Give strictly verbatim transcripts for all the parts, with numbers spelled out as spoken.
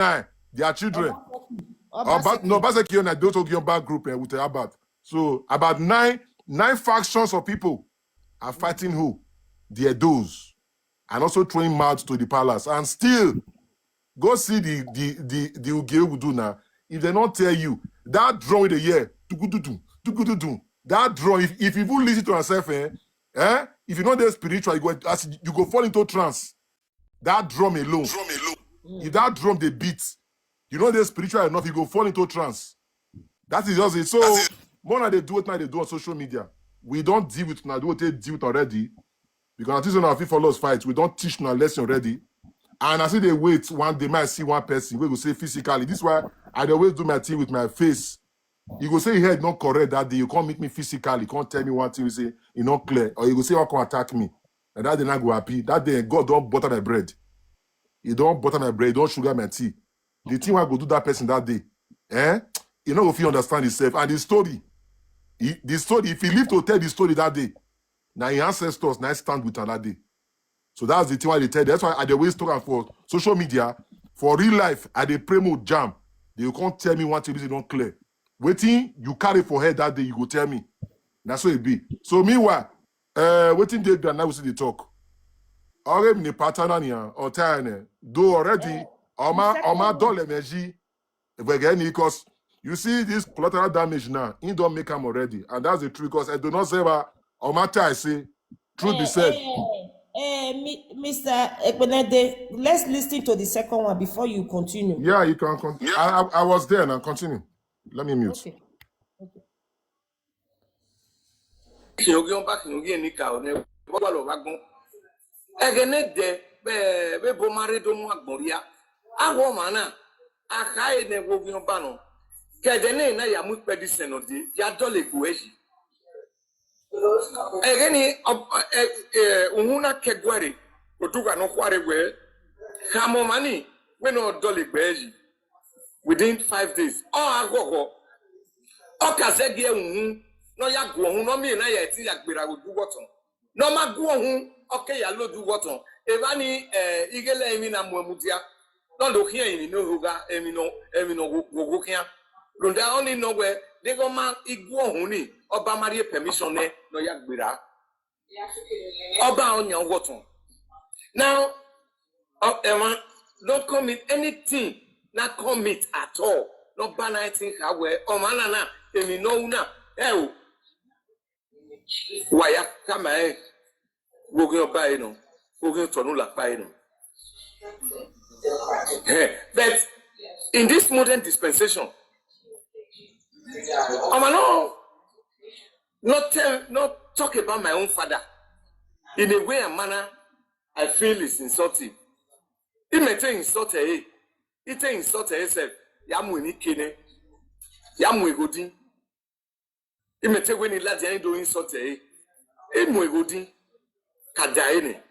nine, their children. Oba, no, Obaseki. Obaseki and Adeoti Oghiomba group, eh, with Albert. So about nine, nine factions of people are fighting who? The Edos. And also throwing mud to the palace. And still, go see the the the the Ugie we do now. If they don't tell you that drum with the year, tukututu, tukututu, that drum, if, if you even listen to yourself, eh, eh, if you know the spiritual, you go, as you go fall into trance. That drum alone. Drum alone. If that drum they beat, you know the spiritual enough, you go fall into trance. That is just it. So, more than they do what now they do on social media. We don't deal with now, do what they deal with already. Because I think some of you follow us fight, we don't teach now lesson already. And I see they wait one day, might see one person, we go say physically. This is why I dey always do my thing with my face. You go say your head not correct that day, you can't meet me physically, can't tell me one thing, you say it not clear, or you go say, "How come attack me?" And that day not go happy. That day, God don't butter my bread. He don't butter my bread, he don't sugar my tea. The thing I go do that person that day, eh? You know if you understand himself. And the story, he, the story, if he live to tell the story that day, now his ancestors now stand with another day. So that's the thing why they tell. That's why I dey always talk am for social media. For real life, I dey pray more jam. They can't tell me one thing, this don't clear. Wetin you carry for head that day, you go tell me. That's what it be. So meanwhile, uh, wetin dey ground now we see the talk. Already the pattern on here, or time, do already. Eh, Oma, the second Oma one. Dole meji. If we get any, because you see this collateral damage now, he don't make am already. And that's the truth, because I do not say, but Oma tell I say, truth be Eh, said. eh, eh, Mi-, Mister Ekpenede, let's listen to the second one before you continue. Yeah, you can continue. I, I, I was there now. Continue. Let me mute. Okay. Okay. Khian Oghiomba, khian Oghianika, ọ nẹ, vbe ọ gua lọ vbe agbọn. Ẹghẹ ne ẹdẹ, vbe, vbe ebo ma rre do mu agbọn rria. Aghọ ọmwa na, a kha ẹre ne ẹvbo Oghiomba nọ. Ke ẹdẹ ne na ya mu ikpẹdẹ isẹn nọ dee, ya dọlegbe uẹ yi. Ẹghẹ ni, ọ, ẹ, ẹ, uhunmwu na ke guẹ rre, odugha ne ọ khuarre wẹẹ, khama ọmwa ni, wẹ ne ọ dọlegbe ẹre yi. Within five days, ọ gha ghọghọ. Ọ ka zẹ gie uhunmwu, ne ọ ya guọhun, ne ọ miẹn na ya ẹtin ya gberra vbe odughe ọtọn. Ne ọ ma guọhun, ọ ke ya la odughe ọtọn. Evba ni, eh, ighele ẹrinmwi na muẹn mudia. Ne ọ do khian emwi ne ọ ho gha, emwi nọ, emwi nọ wo, wo, wo khian. Rhunmwuda ọnii nọ wẹẹ, deghẹ ọ ma i guọhun ni, ọba ma rhie permission nẹ, ne ọ ya gberra. Ọba ọ yan ọghọ ọtọn. Now, ọ, ẹmwa, don't commit anything, na commit at all. Ne ọba na ẹtin kha wẹẹ, ọmwa na na, emwi ne ọ ru na, ẹ o. Wa ya khama ẹre, vbe oghian ọba ẹre nọ, vbe oghian otọ ne u la kpa ẹre nọ. Eh, but in this modern dispensation, ọmwa no, not tell, not talk about my own father in a way and manner I feel is insulting. Imẹ te insult ẹre, I te insult ẹre sef, ya mu emwi ke nẹ, ya mu eghodi. Imẹ te wẹ ne I ladian do insult ẹre, I mu eghodi, ka da ẹre nẹ.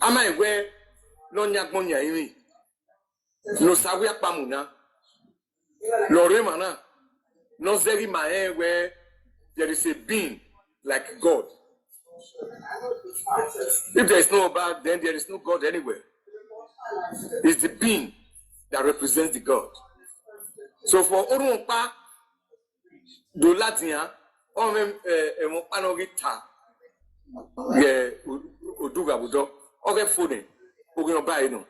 A ma wẹ ne ọ yan agbọn yan irinmwi, ne Osa wia kpa mu na, ne ọ rre emwa na, ne ọ zẹghe ima rẹn wẹ there is a being like God. If there is no Oba, then there is no God anywhere. It's the being that represents the God. So for orhunmwu ọkpa do ladian, ọ mwẹ, eh, ẹmwẹ ọkpa ne ọ ghi ta vbe odugha vbe odọ, ọ ghẹ fo nẹ, oghian ọba ẹre nọ.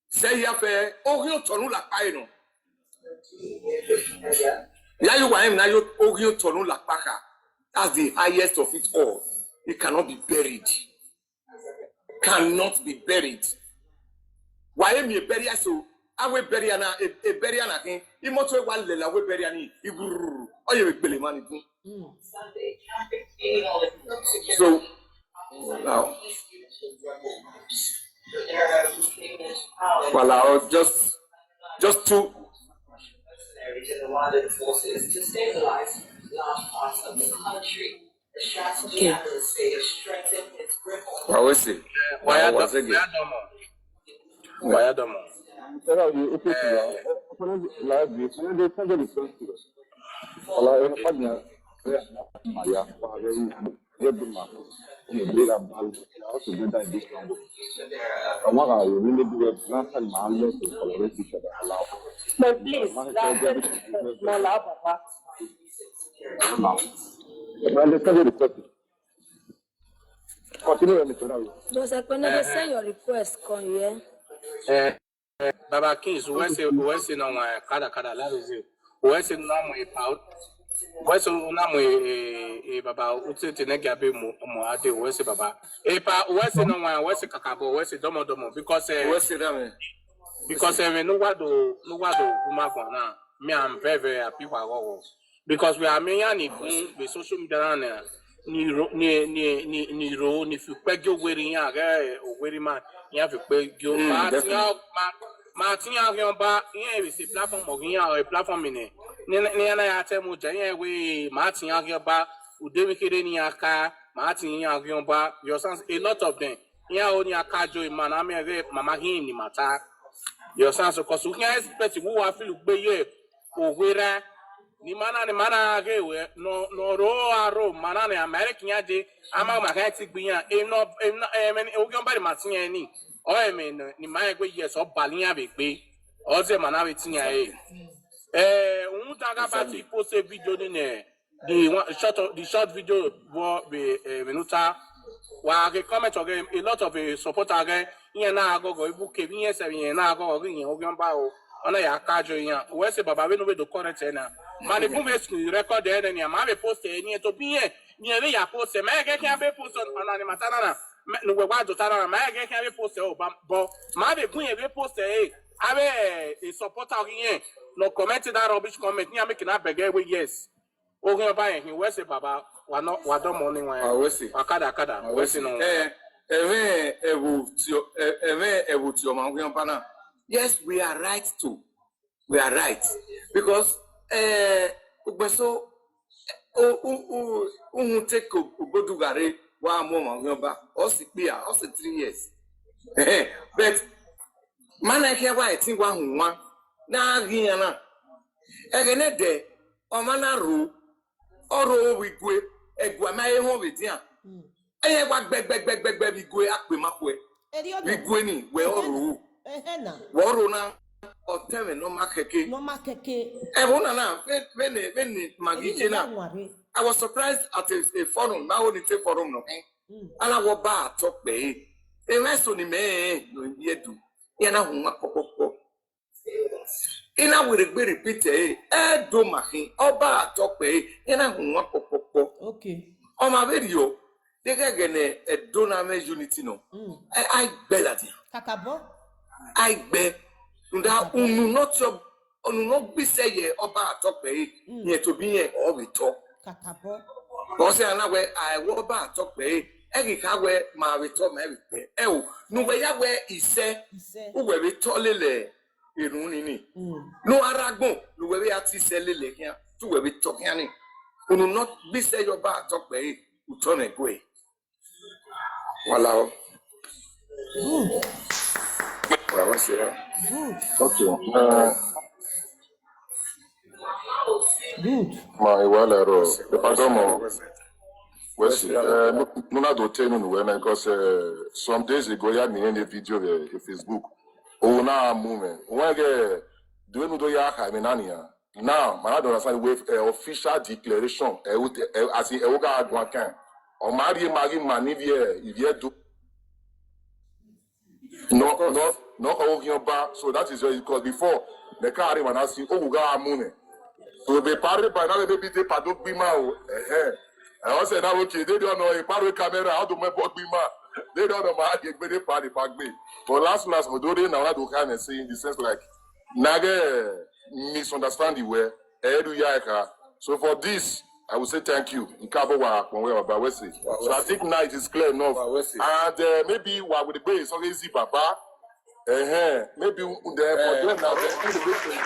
Sẹ hia fẹ, oghian otọ ne u la kpa ẹre nọ. Ya ye uwa rẹn emwi ne a ya oghian otọ ne u la kpa kha. That's the highest of it all. It cannot be buried. Cannot be buried. Wa he miẹn burial so, a wẹ burial na, e, e burial na khin, imoto wa lele a wẹ burial ni, iwururu, ọ ye vbe gbele emwa ni gun. So, now, well, I'll just, just two. Okay. Wa we see. Wa ya dọ, wa ya dọ mọ. Wa ya dọ mọ. Tell her you open to her. Open it like this. You know, they can't get the first to us. Ọla, ẹ, ọdún, ẹ, ẹ, ya, wa, very, very good man. Come and bring am back all together in this one. I want our really do it. Last time, my left to collaborate each other. Allow. But please, that's it. No, la, Papa. Now, I understand the question. Continue, Mister Ravi. Just like when they send your request, come here. Eh, Baba Kings, wẹ se, wẹ se na wan kada kada la ze. Wẹ se na mu e pa, wẹ se na mu e, e, e baba utete ne ga be mu, mu ade, wẹ se baba. E pa, wẹ se na wan, wẹ se kakabọ, wẹ se dọmọdọmọ, because, eh, Wẹ se da me. Because, eh, no wa do, no wa do kuma gua na. Me, I'm very, very happy wa go go. Because we are me yan ni kun be social media na, ni ro, ni, ni, ni, ni ro, ni fi kpẹ gi oweri yan, ghe oweri ma, yan fi kpẹ gi o. Mm, ma ti definitely. Yan, ma, ma ti yan ghi ọba, yan e se platform ọ ghi yan, e platform ne. Ni, ni na ya te mu je, yan we, ma ti yan ghi ọba, ude mi kere ni yan ka, ma ti yan ghi ọba, your sons, a lot of them. Yan o ni aka jo ima na me ghe mama ghi ni mata. Your sons, 'cause we can expect we wa feel gbe ye, owera, ni ma na, ni ma na ghe wẹ, nọ, nọ ro aro, ma na ni ama ẹre kian je, ama ma kha ti gbe iran, e nọ, e nọ, e mẹ ni, ogiọn ba ni ma ti iran ni, ọ e mẹ nọ, ni ma egbe yes, ọ bali iran vbe egbe, ọ zẹ ma na vbe ti iran e. Eh, un da ga ba ti post video ni nẹ, the one, short, the short video vbọ vbe, eh, vbe ne u ta, wa ghe comment ọghe, a lot of, eh, supporter ghe, iran na gọgọ, ibu kevbe iran sẹ iran na gọgọ, ghe iran ogiọn ba o, ọ na ya ka jo iran. Wẹ se baba vbene u vbe do correct ẹre na. Ma ni bun vbe screen record ẹre nian, ma vbe post ẹre nian, to bi iran, iran vbe ya post ẹre, ma ẹghẹ khian vbe post ọna ni ma ta na na, mẹ, ne uwẹ wa do ta na na, ma ẹghẹ khian vbe post ẹre o, ba, bọ, ma vbe gun iran vbe post ẹre, avbe, eh, supporter ọghe iran, nọ comment that rubbish comment, iran make na bẹgẹ wẹ yes. Oghian ọba rẹn hin, wẹ se baba, wa nọ, wa dọmọ ni wan. Ah, wẹ se. Wa kada kada, ah, wẹ se nọ. Eh, ẹmwẹ ẹvbo tiọ, eh, ẹmwẹ ẹvbo tiọ ma oghian ọba na. Yes, we are right to. We are right. Because, eh, Ugbeso, u, u, u, uhun take ogodu gha rre, wa mu ọmwa oghian ọba. Ọ si kpia, ọ si three years. But, ma na khian wa ẹtin wa hunwan, na ghi iran na. Ẹghẹ nẹdẹ, ọmwa na rro, ọ rro vbe igue, ẹguae ma he họn vbe edian. Mm. Ẹyẹn wa gbẹgbẹgbẹgbẹgbẹ vbe igue akpe ma khuẹ. Erriọ vbe na. Igue ni, wẹ ọ rro. Ehẹn na. Wẹ ọ rro na, ọtẹn mwẹ ne ọ ma kẹke. Ne ọ ma kẹke. Ẹvbo na na, vbe, vbe ne, vbe ne ma ghi je na. Erriọ na wan rre. I was surprised at a, a forum, ma ho ni te forum nọ khin. Mm. Ana wọ ba atọ kpẹre. Emwa eso ni mẹ rẹn nọ ye Ẹdo, iran na hunwan kpọkpọkpọ. I na werriegbe repeat ẹre, Ẹdo ma khin, ọba atọ kpẹre, iran na hunwan kpọkpọkpọ. Okay. Ọmwa vberriọ, deghẹ ẹghẹ ne Ẹdo na mwẹ unity nọ. Mm. A, a i gbe ladian. Kakabọ. A i gbe. Rhunmwuda unu nọ tiọ, unu nọ gbe isẹ ye ọba atọ kpẹre, mm, rẹn tobọ irẹn ọ vbe tọ. Kakabọ. Ọ sẹ na wẹ a i wẹ ọba atọ kpẹre, ẹ ghi kha wẹ ma vbe tọ ma vbe kpẹ. Ẹ o, ne uwẹ ya wẹ isẹ, isẹ, uwẹ vbe tọ lele erhunmwu nii. Mm. Ne u gha rre agbọn, ne uwẹ vbe ya te isẹ lele khian, te uwẹ vbe tọ khian ni. Unu nọ gbe isẹ ye ọba atọ kpẹre, utọ mwẹ gue. Wa lahọ. Good. Wa, wa sẹ ra. Good. Okay. Uh, good. Ma, e wa la ro. The pardon mo. Wẹ se, eh, no, no na do te nunu wẹ na, because, eh, some days ago, ya mi ne video vbe Facebook. O na mu mwẹ. Wẹ ghe, do enu do ya kha mi na nian. Now, ma na do understand wẹ, eh, official declaration, eh, u te, eh, as in, eh, u ga guan kan. Ọ ma rhie ma ghi ma ni vbiẹ, ivbi Ẹdo. No, no, no, oghian ọba. So that is why, because before, mẹ ka rre emwa na si, oghugha mu mwẹ. So vbe pa rre ba na, vbe bi de pa do gbe ima o. Ẹhẹn. Ẹ, ọ sẹ na, okay, they don't know, e pa rre camera, ọ do mu ẹbọ gbe ima. They don't know, ma ghe gbe de pa de pa gbe. But last, last, mo do re na, ọ na do kind of say in the sense like, na ghe misunderstand wẹ, ẹ do ya ẹka. So for this, I will say thank you. Ikabọ wa kpọn wẹ, baba, wẹ se. So I think now it is clear enough. And, uh, maybe wa will be so easy, baba. Uh-huh. Maybe, uh, for them now, they feel the difference.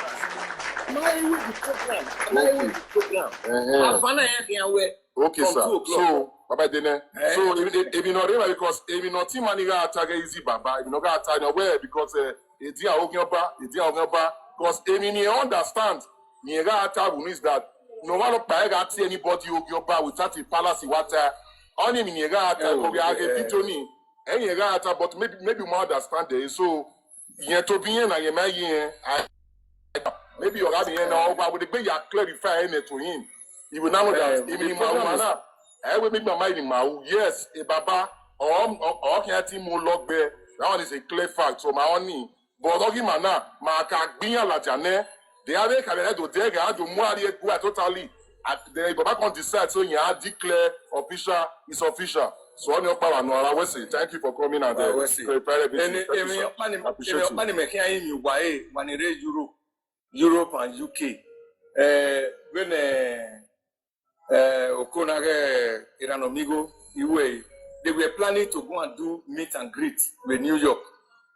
Now you will be program. Now you will be program. Uh-huh. Havana here, here, where? Okay, sir. So, baba, then, eh, so, if, if, if you know, because if you know, team money got attack easy, baba. If you know, got attack, no way, because, uh, Edi a oghian ọba, edi a oghian ọba. Because eni ni understand, ni e gha ta vbe unu is that no one of them gha tie anybody oghian ọba without a palace water. Ọni emwi ne irẹn gha ta, ọ ghi a ghe video ni, ẹi ne irẹn gha ta, but maybe, maybe u ma understand ẹre. So, irẹn tobọ irẹn na, irẹn ma ye irẹn. I, maybe ọ gha vbe irẹn na, ọ wa wẹ egbe ya clarify ẹre to him. He will now know that emwi ne ima ru ma na, ẹ wẹ maybe mama emwi ne ima ru. Yes, e baba, ọ, ọ, ọ khian te mu lọgbẹ. That one is a clear fact. So, ma ọni, but ọ ghi ma na, ma ka gbe iran ladian nẹ, de avbe ekhalẹ do de ẹghẹ a do mu a rrie ẹguae totally. And then baba can decide, so iran declare official, it's official. So ọni ọkpa wa nọ ara wẹ sẹ, thank you for coming and, uh, clarify everything. Thank you, sir. Appreciate you. Emwi ọkpa ni mẹ khian yin uwa e, wa ni rre Europe, Europe and U K. Eh, vbene, eh, oko na ghe Iran Omigo, iwe, they were planning to go and do meet and greet with New York.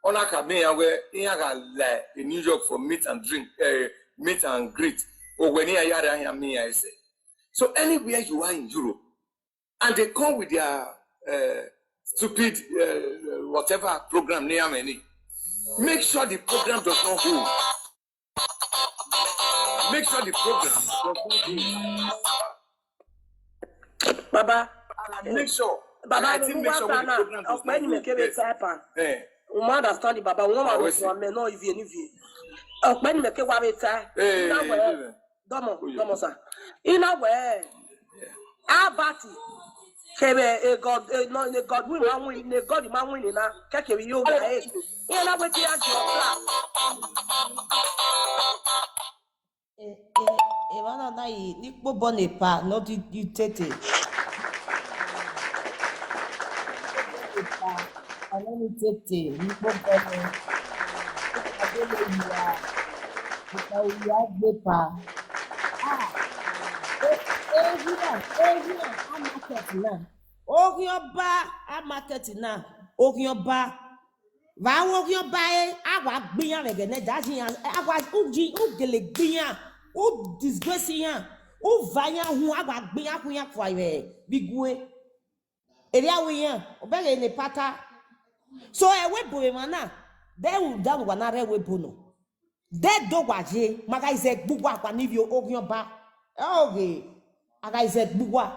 Ọ na ka miẹn iran wẹ iran gha la e New York for meet and drink, eh, meet and greet. Owẹ ne iran ya rre, iran miẹn iran ẹsẹ. So anywhere you are in Europe, and they come with their, uh, stupid, uh, whatever program near many, make sure the program does not hold. Make sure the program does not hold. Baba, make sure. Baba, I think make sure the program does not hold. Yes. Eh. U ma understand the baba. U ma understand me, no, ivie, ni ivie. Ọkpẹ ni mẹ ke wa vbe ta. Eh, na wẹ, eh, eh. Dọmọ, dọmọ sa. I na wẹ, Albert kevbe e God, e, no, e God win ma win, e God ma win na, kẹkẹ vbe yo gha e. Iran na wẹ te ya jọ ọkpa. E, e, emwa na na yi ni kpobọ ne epa, nọ di, di tete. Epa, anọ ni tete, ni kpobọ nẹ. Epa de le yi a, epa oyi a gbe epa. Ah, e, e, ehia, ehia, a market na. Oghian ọba, a market na, oghian ọba. Vbe a ru oghian ọba ẹre, a wa gbe iran vbe ẹghẹ ne ẹdẹ a yi iran, a wa, u yi, u gele gbe iran, u disgrace iran, u va iran uhunmwu, a wa gbe iran khu iran fua vbe, vbe igue. Erriọ a ru iran, obọ ẹghẹ ne epa ta. So, ẹvbo ebo emwa na, de u da uwa na rre ẹvbo ebo nọ. De do wa ye, ma gha zẹ gbe uwa, wa ni vbe oghian ọba. Ẹ o ghe, a gha zẹ gbe uwa.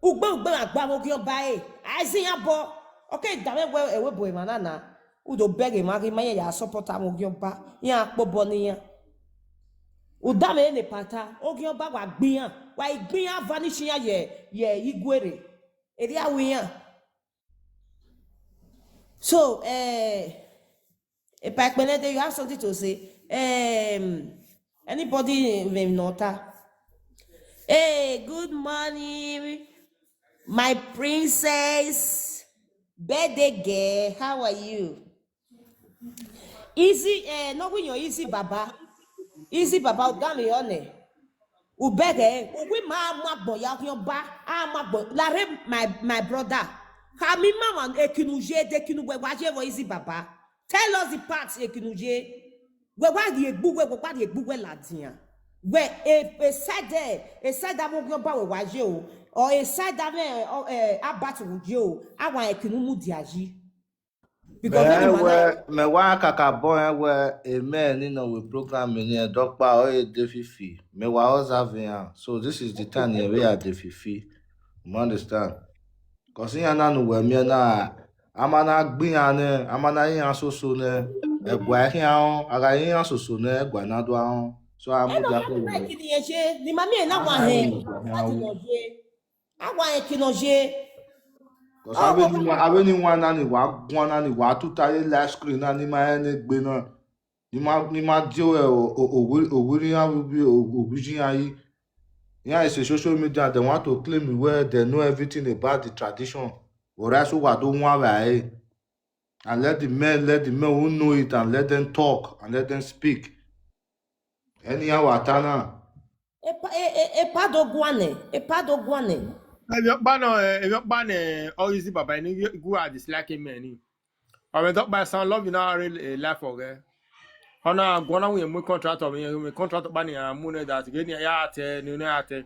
Ugbe ugbe ma gba vbe oghian ọba ẹre, a i zẹ iran obọ. Ọ ke da mwẹ wẹ ẹvbo ebo emwa na na, u do bẹghe emwa ghe ma iran ya support avbe oghian ọba, iran kpobọ ne iran. U da mwẹ ne epa ta, oghian ọba wa gbe iran, wa i gbe iran vanish iran ye, ye igue rre. Erriọ a ru iran. So, eh, Epa Ekpenede, you have something to say? Um, anybody vbe nọ ta? Hey, good morning, my princess, birthday girl. How are you? Easy, eh, no, we know Easy Baba. Easy Baba, u da mwẹ ọnẹ. U bẹghe, uwu ima a mu agbọn ya khian ọba, a mu agbọn. Larre, my, my brother. Khama ima mwa ekinu ye, de ekinu wẹ wa ye vbe Easy Baba. Tell us the part ekinu ye. Wẹ wa rhie egbe uwẹ, wẹ wa rhie egbe uwẹ ladian. Wẹ e, e side, e side avbe oghian ọba wẹ wa ye o. Or e side avbe, eh, Albert vbe ye o. A wa ekinu mudia yi. Because mẹ wẹ, mẹ wa kakabọ rẹn wẹ, emẹ ni nọ vbe program ni ẹdọkpa ọre de fifi. Mẹ wa observe iran. So this is the time ne irẹn vbe ya de fifi. You understand? Cause iran na ne uwẹ miẹn na, a ma na gbe iran nẹ, a ma na ye iran soso nẹ, ẹguae khian rọn, a gha ye iran soso nẹ, ẹguae na do rọn. So a mudia khin. Ẹna kini ye ye, ne ima miẹn na wa hẹn, a ti nọ ye. A wa hẹn eke nọ ye. Cause avbe ni wan, avbe ni wan na ni wa guan na ni wa tuta ye live screen na ni ma rẹn ne egbe na. Ni ma, ni ma die owẹ o, o, o, owiri iran vbe owiri iran yi. Iran is a social media, they want to claim where they know everything about the tradition. Whereas uwa do wan vbe ẹre. And let the men, let the men who know it and let them talk and let them speak. Anyhow wa ta na. Epa, e, e, epa do guan nẹ, epa do guan nẹ. Emwi ọkpa nọ, eh, emwi ọkpa nẹ, ọ Easy Baba ni gu a dislike mẹ ni. Ọ vbe dọkpa Sam Loving na rre, eh, life ọghẹ. Ọ na guan na wẹ mu contract, ọ vbe mu contract ọkpa ni a mu nẹ that ghe ni ya tẹ, ni ne ya tẹ.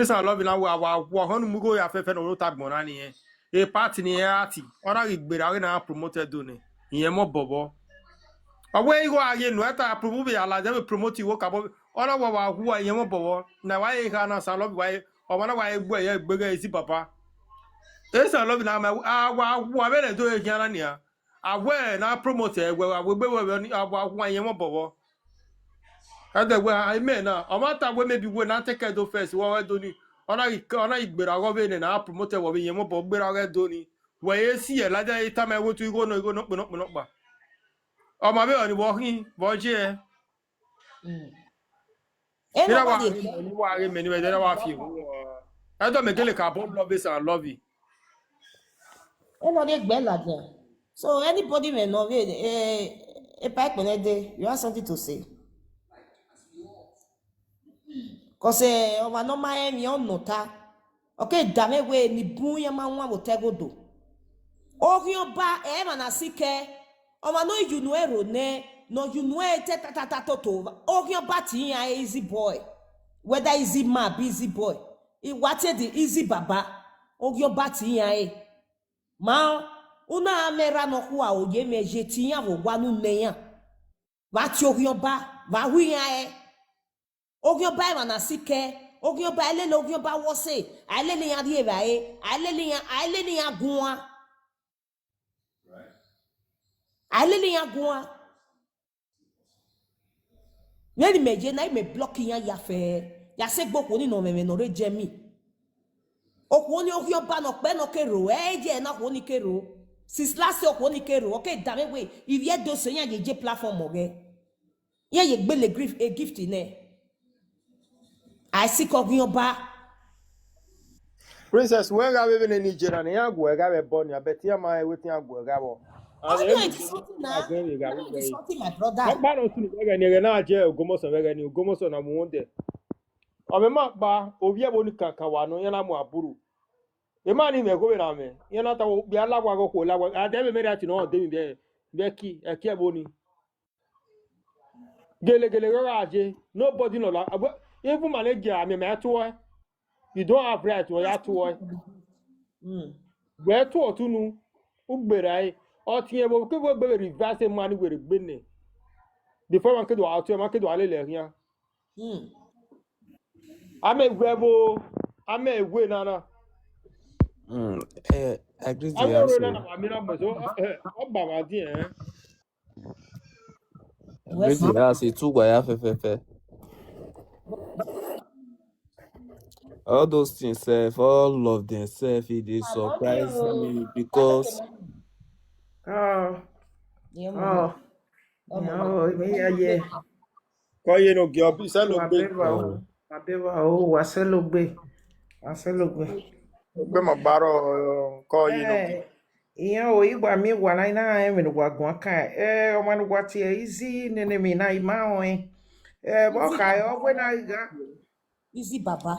Sam Loving na wẹ a wa wọ họn ne mu igho ya fẹfẹ ne ọ ta agbọn na ni. E party ni e party. Ọ na ghi gberra ghe na promote do nẹ. Iyẹn mọ bọbọ. Ọ wẹ igho a ghi enu ẹta approve vbe ala, de vbe promote igho kabọ. Ọ na wa wa hu iyẹn mọ bọbọ. Na wa ye kha na Sam Loving wa ye, ọmwa na wa ye gbe ye gbe ghe Easy Baba. Esa love na ma a wa wa vbe ne do ye khian na nia. A wẹ na promote ẹ wẹ a wegbe wẹ vbe ni a wa wa yẹn mọ bọbọ. Ẹdẹ wẹ a imẹ na, ọ ma ta wẹ maybe wẹ na take do first, wẹ ọ do ni. Ọ na ghi ọ na ghi gbera ọghọ vbe ne na promote wẹ vbe yẹn mọ bọ gbera ọghọ do ni. Wẹ ye si ẹ lada e tama ẹvbo tu igho nọ igho nọ kpe nọ kpe nọ kpa. Ọ ma vbe ọni vbe ọ khin vbe ọ ye ẹ. Ena Ena wa wa de ghe mẹ ni wa ghe mẹ ni wẹ ena wa fi hu. Ẹdọ mẹ gele ka bọ love is and love. ena de gbe ladian. So anybody mẹ nọ vbe eh, epa ikpẹnẹ de, you have something to say? Cause eh, ọmwa ne ọ ma rẹn emwi ọ nọ ta, ọ ke da mwẹ wẹ ni bun iran ma wan vbe otọ ẹgodo. Oghiọba ẹ emwa na sikẹ, ọmwa ne ọ ye unu ẹro nẹ, ne ọ ye unu ẹre te tatata toto. Oghiọba te iran re easy boy, whether easy man be easy boy, I wa te the easy baba, oghiọba te iran re. Ma u na mẹ erha nọkhua ro ye mwẹ ye te iran vbe owa ne u nọ iran. Vbe a tie oghiọba, vbe a hu iran re. Oghiọba emwa na sikẹ, oghiọba a lele oghiọba wọ sẹ, a lele iran rri evbare, a lele iran, a lele iran guan. A lele iran guan. Vbene imẹ ye na, imẹ block iran ya fẹ, ya sẹ egbe okhuo ni ne ọ mwẹ ẹmwẹ ne ọ rre Germany. Okhuo ni oghiọba ne ọ kpẹ ne ọ ke rro, ẹ ye na okhuo ni ke rro. Since last year okhuo ni ke rro, ọ ke da mwẹ wẹ ivbi Ẹdo sẹ iran ye je platform ọghẹ. Iran ye gbele gift, a gift nẹ. A sikẹ oghiọba. Princess, wẹ gha vbe vbene Nigeria ne iran guẹ gha vbe ẹbọ nia, but iran ma rẹn wẹ te iran guẹ gha vbọ. And Ọdọ emu edi sọtin na, agbẹn vbe gha vbe ọdọ edi ghe. sọtin, my brother. Ọkpa nọ sunu vbe ẹghẹ ni ẹghẹ na jẹ Ogbomoso vbe ẹghẹ ni Ogbomoso na mu won dẹ. Ọ mwẹ ma kpa ovbi ẹvbo ni kankan wa nọ iran na mu aburu. Emwa ni mwẹ gho vbe na mwẹ, iran na ta wẹ okpia la wa ghe okhuo la wa, a dẹ vbe mẹ right nọ de mi vbe vbe ẹki ẹki ẹvbo ni. Gelegele ghe ọ gha ye, nobody nọ la, even ma ne gie a miẹn ma tuẹ. You don't have right wẹ ya tuẹ. Mm. Wẹ tuẹ ọtunu, u gberra ẹre. Ọ tiẹn vbe kevbe egbe vbe revise emwa ni werriegbe nẹ. Before ma ke do a tuẹ, ma ke do a lele ẹre khian. Mm. A mẹ wẹ vbo, a mẹ wẹ nana. Mm, eh, I greet A you, wẹ ro Aso. nana wa mi na mọ so, ọ ba wa diẹn. I greet you, Aso. Two by half, half, half. All those things, sef, all of them, sef, e dey surprise me because Oh, Yeah, oh, mama. oh, me ya ye. Kọ ye no gi ọbi sẹ logbe. Mabeba o, mabeba o, wa sẹ logbe, wa sẹ logbe. Gbe ma baro kọ ye no gi. Eh, iyan o, igba mi wa na ina emwi ne wa guan kan. Eh, ọmwa ne wa tie izi nene mi na ima ọnrẹn. Eh, vbọ kha ọ wẹ na gha. Easy baba.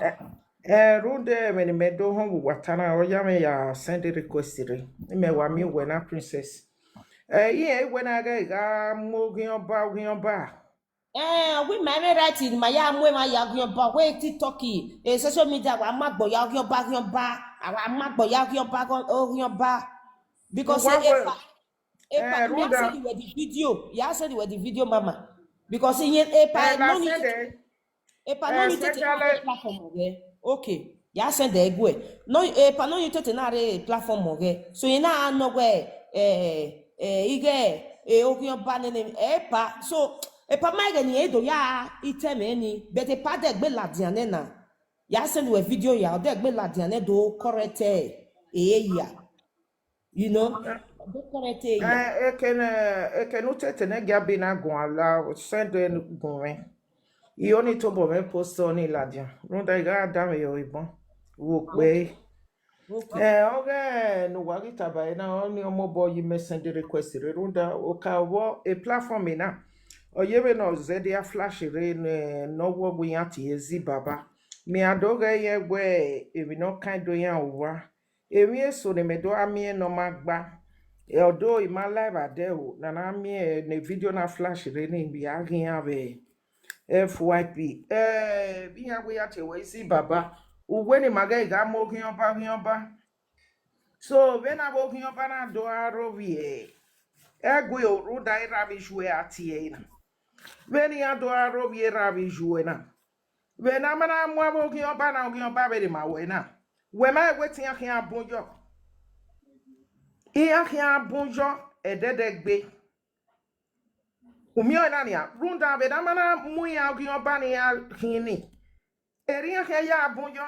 Eh, rhunmwuda ẹmwẹ ne imẹ do họn vbe uwa ta na, ọ ya mwẹ ya send request rre. Imẹ wa miẹn uwẹ na, Princess. Eh, iran wẹ na ghẹ gha mu oghian ọba, oghian ọba. Eh, we ma me right in ma ya mu emwa ya oghian ọba, we TikTok, eh, social media, wa ma gbọ ya oghian ọba, oghian ọba, a wa ma gbọ ya oghian ọba, oghian ọba. Because Wa eh, wẹ, epa, epa, eh, you have rhunmwuda, send you the video, you have send you the video, mama. Because in here, epa, eh, la no need send to, it. epa no Eh, need to take another especially, platform ọghẹ. Okay, ya send the egwe. No, epa no need to take another platform ọghẹ. So you now know where, eh, eh, ighe, eh, oghian ọba nene, epa. So, epa ma ghe ni edo ya itẹmẹ ni, but epa de gbe ladian nẹ na. Ya send we video ya, ọ de gbe ladian nẹ do correct, eh, eh, ya. You know, do correct, eh, ya. eh, ekene, ekene utete ne gia bi na guan la, send in gun mwẹ. I oni tobọ mwẹ post ọni ladian. Rhunmwuda I gha danmwẹ ye ibọn. Wo kpe. Okay. Eh, ọghe ne uwa ghi taba ẹre na, ọni ọ mobọ yi mẹ send request rre. Rhunmwuda oka vbọ e platform na. Ọ ye vbene ọ zẹdẹ a flash rre ne, ne ọ wọ wẹ iran tie ezi baba. Mẹ a do ghẹ yẹn wẹ emwi ne ọ kan do iran uwa. Emwi eso ne mẹ do a miẹn ne ọ ma gba. Eh, ọdo I ma live adẹ o, ne a na miẹn ne video na flash rre ni, I a ghi iran vbe F Y P. Eh, vbe iran wẹ ya tie wẹ ezi baba. Uwẹ ne ima ghẹ gha mu oghian ọba, oghian ọba. So, vbene avbe oghian ọba na do a rhovbiẹ, ẹgue o, rhunmwuda erha vbe iyuẹ a tie ẹre na. Vbene iran do a rhovbiẹ erha vbe iyuẹ na. Vbene a ma na mu avbe oghian ọba na, oghian ọba vbe rre ma wẹ na. Wẹ ma wẹ te iran khian bun yọ. Iran khian bun yọ ẹdẹdẹgbe. U miẹn ọna nian, rhunmwuda vbe ne a ma na mu iran oghian ọba ne iran khin ni, erriọ iran khian ya bun yọ.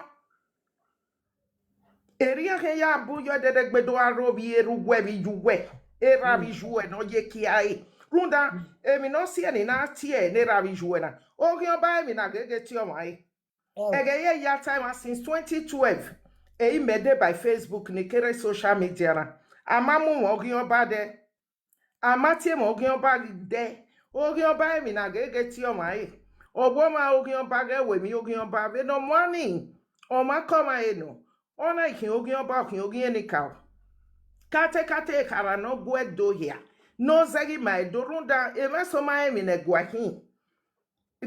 Erriọ iran khian ya bun yọ ẹdẹdẹgbe do gha rre ovbi erha uwẹ vbe iye uwẹ, erha vbe iye uwẹ ne ọ ye kie ẹre. Rhunmwuda emwi ne ọ si ẹre ne a tie ne erha vbe iye uwẹ na, oghian ọba emwi na gege tie ọmwa ẹre. Ẹghẹ ye ya ta emwa since twenty twelve, ehe mẹ dee by Facebook ne kere social media na, a ma mu mwẹ oghian ọba dẹ, a ma tie mwẹ oghian ọba dẹ. Oghian ọba emwi na gege tie ọmwa ẹre. Ọ wẹ ọmwa oghian ọba ghẹ wẹ emwi oghian ọba vbe ne ọ mua ni, ọ ma kọ ọmwa ẹre nọ, ọ na i khian oghian ọba, ọ khian oghian enikaro. Katekate ekhara ne ọ gu Ẹdo hia, ne ọ zẹghe ima Ẹdo, rhunmwuda emwa eso ma rẹn emwi ne ẹguae khin.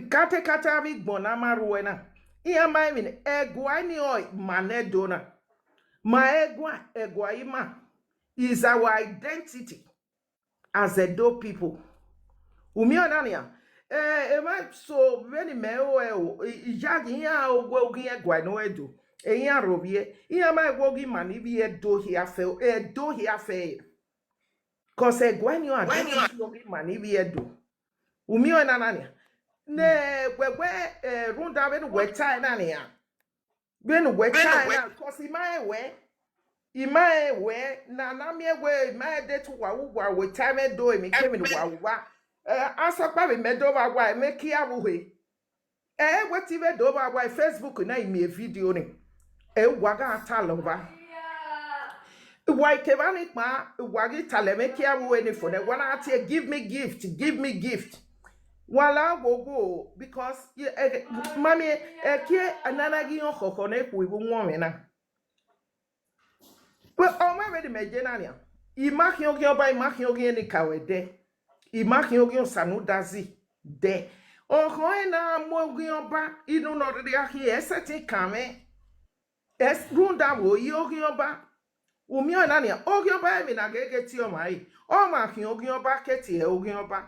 Katekate avbe igbọn ne a ma rre uẹ na, iran ma rẹn emwi ne ẹguae ni ọre ima ne Ẹdo na. Ma ẹguae, ẹguae ima is our identity as Edo people. U miẹn ọna nian, eh, emwa eso vbene imẹ ru ẹre o, i- iyayi iran wẹ oghian ẹguae ne ọ rre Ẹdo, iran rhovbiẹ, iran ma wẹ oghian ima ni vbe Ẹdo hia fẹ, Ẹdo hia fẹ. Cause ẹguae ni ọre a dẹ vbe oghian ima ni vbe Ẹdo. U miẹn ọna na nian, ne wẹ wẹ, eh, rhunmwuda vbene uwẹ tae na nian. Vbene uwẹ tae na, cause ima rẹn wẹ, ima rẹn wẹ, na na miẹn wẹ ima rẹn de te uwa ru uwa wẹ tae mwẹ do emwi kemwi ne uwa ru uwa. Eh, asọkpa vbe mẹ do vba wa, mẹ kie avbe uhe. Ẹ wẹ te I vbe do vba wa Facebook na, I miẹn video ni, ẹ wa gha talọ vba. Wa i kevba ni kpa, wa ghi talẹ mwẹ kie avbe uhe ni fo nẹ, wa na tie, "Give me gift, give me gift." Wa la wo wo, because ye- ẹ- ma miẹn ẹkie nana ghi họn khọkhọ ne khu ivbi uwọnmwẹ na. Ọ ma vbe ne imẹ ye na nian, I ma khian oghian ọba, I ma khian oghian enikaro dẹ, I ma khian oghian osa ne u da zẹ dẹ. Ọkhọ ẹre ne a mu oghian ọba, inu ne ọ rhirhi a khian, ẹ sẹtin kan mwẹ. Ẹ s- rhunmwuda vbe oghian ọba, u miẹn ọna nian, oghian ọba emwi na gege tie ọmwa ẹre, ọ ma khian oghian ọba ke tie oghian ọba.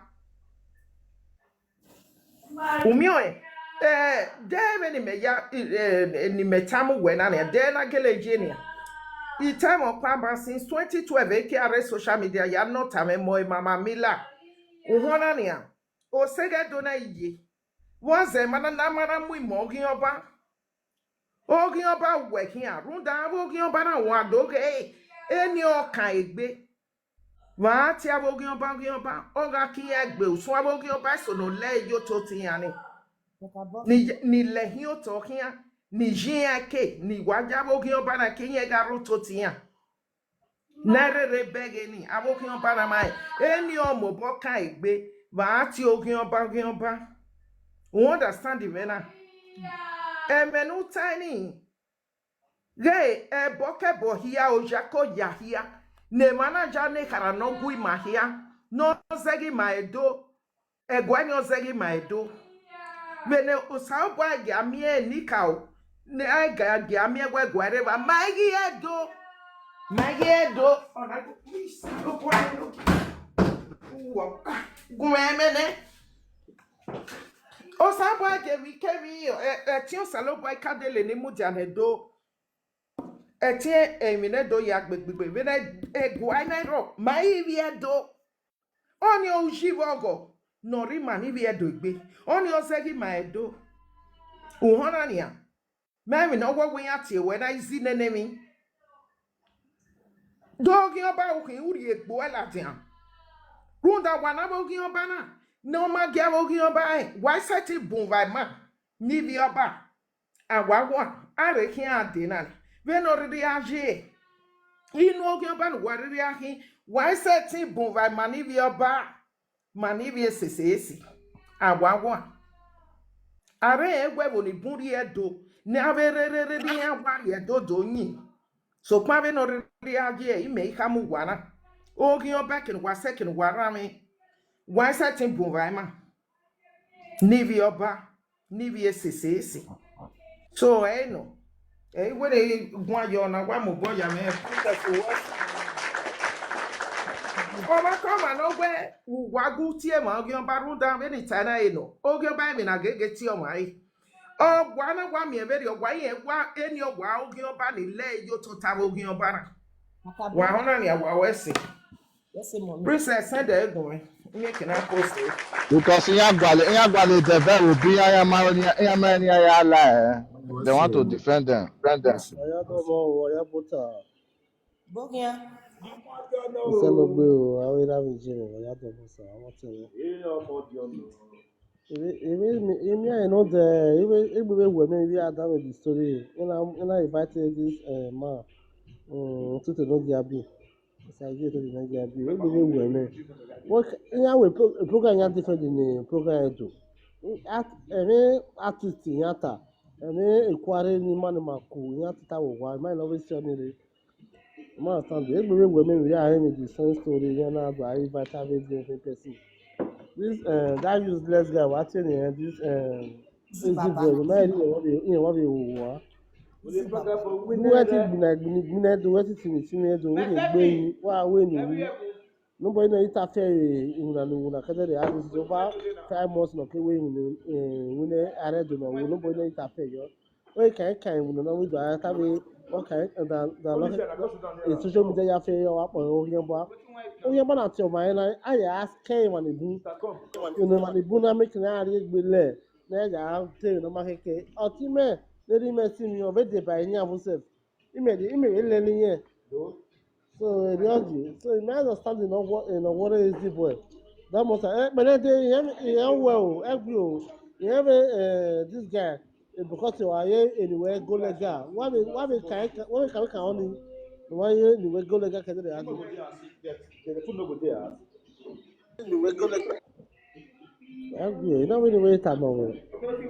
U miẹn ọẹn, eh, dẹ vbene imẹ ya, eh, ne imẹ tama uwẹ na nian, dẹ na gele ye nian. I ta ẹmwẹ ọkpa ba since twenty twelve, eke a rre social media ya nọ ta mwẹ mọ Mama Mila. Uhunmwu na nian, osẹghẹ do na iye. Vbọzẹ ma na, na ma na mu imẹ oghian ọba. Oghian ọba wẹ khian, rhunmwuda avbe oghian ọba na wa do ghe eni ọkan egbe. Vbe a tie avbe oghian ọba, oghian ọba, ọ gha kie iran egbe, usun avbe oghian ọba eso ne ọ lẹ ye otọ iran ni, ni, ni lẹ hin otọ khian, ni ye iran eke, ni wa ya avbe oghian ọba na ke iran gha rre otọ iran. Na rherhe bẹghe ni, avbe oghian ọba na ma rẹn, eni ọ mobọ kan egbe, vbe a tie oghian ọba, oghian ọba. U understand mwẹ na? Ẹmwẹ ne u tae ni, ghe ẹbọkẹbọ hia, oya ke oya hia, ne emwa na ya ne ekhara ne ọ gu ima hia, ne ọ zẹghe ima Ẹdo, ẹguae ni ọ zẹghe ima Ẹdo. Vbene Osanobua gia miẹn enikaro, ne a gia, gia miẹn wẹ ẹguae rre evba, ma i ghi Ẹdo, ma i ghi Ẹdo. Gu mwẹ ẹmwẹ nẹ. Osanobua gie emwi kemwi, ẹ, ẹtin Osanobua I ka dele ne I mudia ne Ẹdo. Ẹtin emwi ne Ẹdo ya gbe gbigbe, vbene ẹguae na i rrọọ, ma i vbi Ẹdo. Ọnii ọre uyi vbe ọghọ ne ọ rre ima ni vbe Ẹdo egbe. Ọnii ọ zẹghe ima Ẹdo. Uhunmwu na nian, mẹ emwi ne ọ wẹ wẹ iran tie ruẹ na, I zẹ nene emwi. Do oghian ọba, u khin, u rhie egbe uẹ ladian. Rhunmwuda wa ne avbe oghian ọba na, ne ọ ma gie avbe oghian ọba rẹn, wa i sẹtin bun vbe ima ni vbe ọba. A wa guan, a rhe khian dee na, vbene ọ rhirhi a ye. Inu oghian ọba ne uwa rhirhi a khin, wa i sẹtin bun vbe ima ni vbe ọba, ma ni vbe esese esi. A wa guan. A rhe rẹn wẹ ẹvbo ni bun rrie Ẹdo, ne a vbe rherhe rhie iran wa rrie Ẹdo do yin. Sokpan vbene ọ rhirhi a ye, imẹ i khama uwa na. Oghian ọba, ẹki ne uwa sẹ, ẹki ne uwa rhan mwẹ, wa i sẹtin bun vbe ima ni vbe ọba, ni vbe esese esi. So, ẹ i nọ, ẹ i wẹ ne guan yọ na, wa mobọ ya mwẹ. Ọvbokhan ọmwa ne ọ wẹ uwa gu tie emwa oghian ọba, rhunmwuda vbene I ta na re nọ, oghian ọba emwi na gege tie ọmwa re. Ọ wa na wa miẹn vberriọ, ọ wa rẹn wa eni ọ wa oghian ọba ni lẹ ye otọ ta vbe oghian ọba na. Wa họn na nia, wa wẹ ẹse. Princess, send ẹre gun mwẹ. Imi ekena post ẹre. Because iran gualọ, iran gualọ devil vbe obi iran, iran ma, iran ma, iran ya la ẹre. They want to defend them, defend them. Ọya dọmọ o, ọya bota. Boghian. Isanogbe o, avbe erha vbe Jihova, ọya dọmọ sa, ọmọ tẹn. Emian nọ dẹ, egbe vbe wẹ mẹ vbe a da mwẹ the story. Ena, ena invite this, eh, man. Mm, to te no dia bi. Sa ye to te no dia bi. Egbe vbe wẹ mẹ. What, iran wẹ pro-, program iran different ni program Ẹdo. At-, ẹmwẹ artist iran ta. Ẹmwẹ ekuare ni ma ni ma ku iran ta vbe owa. Ma nọ vbe si ọni rre. Ma understand. Egbe vbe wẹ mẹ vbe a hẹ mwẹ the same story. Iran na gba invite avbe different person. This, uh, that useless guy, wa tie ni, eh, this, um, Easy boy, ma eri iran wa vbe, iran wa vbe ru wa. Du wẹ ti gbinna, gbinna, gbinna, du wẹ ti tini, tini, du wẹ ni gbe yi, wa wẹ ni wi. Nobody nọ ita fẹ, iwinna ne iwinna kẹdẹrẹ, a this is over five months nọ ke wẹ iwinna, eh, iwinna arẹ do nọ, nobody nọ ita fẹ yọ. Ọ kan, kan iwinna nọ, we do a ta vbe, ọ kan, da, da, lọ, eh, social media ya fẹ yọ, wa kpọ, Orhiọnba. Orhiọnba na tie ọmwa ẹre na, a ya ask emwa ni bun. Emwa ni bun na make na rhie egbe lẹ. Ne ya te emwi ne ọ ma khẹke. Ọtẹn mẹ, ne erha mẹ si mwẹ, ọ vbe deba iran vbe sef. Imẹ de, imẹ vbe lele irẹn. So, erriọ yi. So, my understanding no wo-, eh, no worry easy boy. That must, eh, but then they, eh, eh, well, eh, well, eh, eh, this guy, eh, because you are here anywhere, go legal. Why we, why we can, why we can, we can only, why you anywhere, go legal, can they argue? Ẹgbẹe, I don't really wait am o.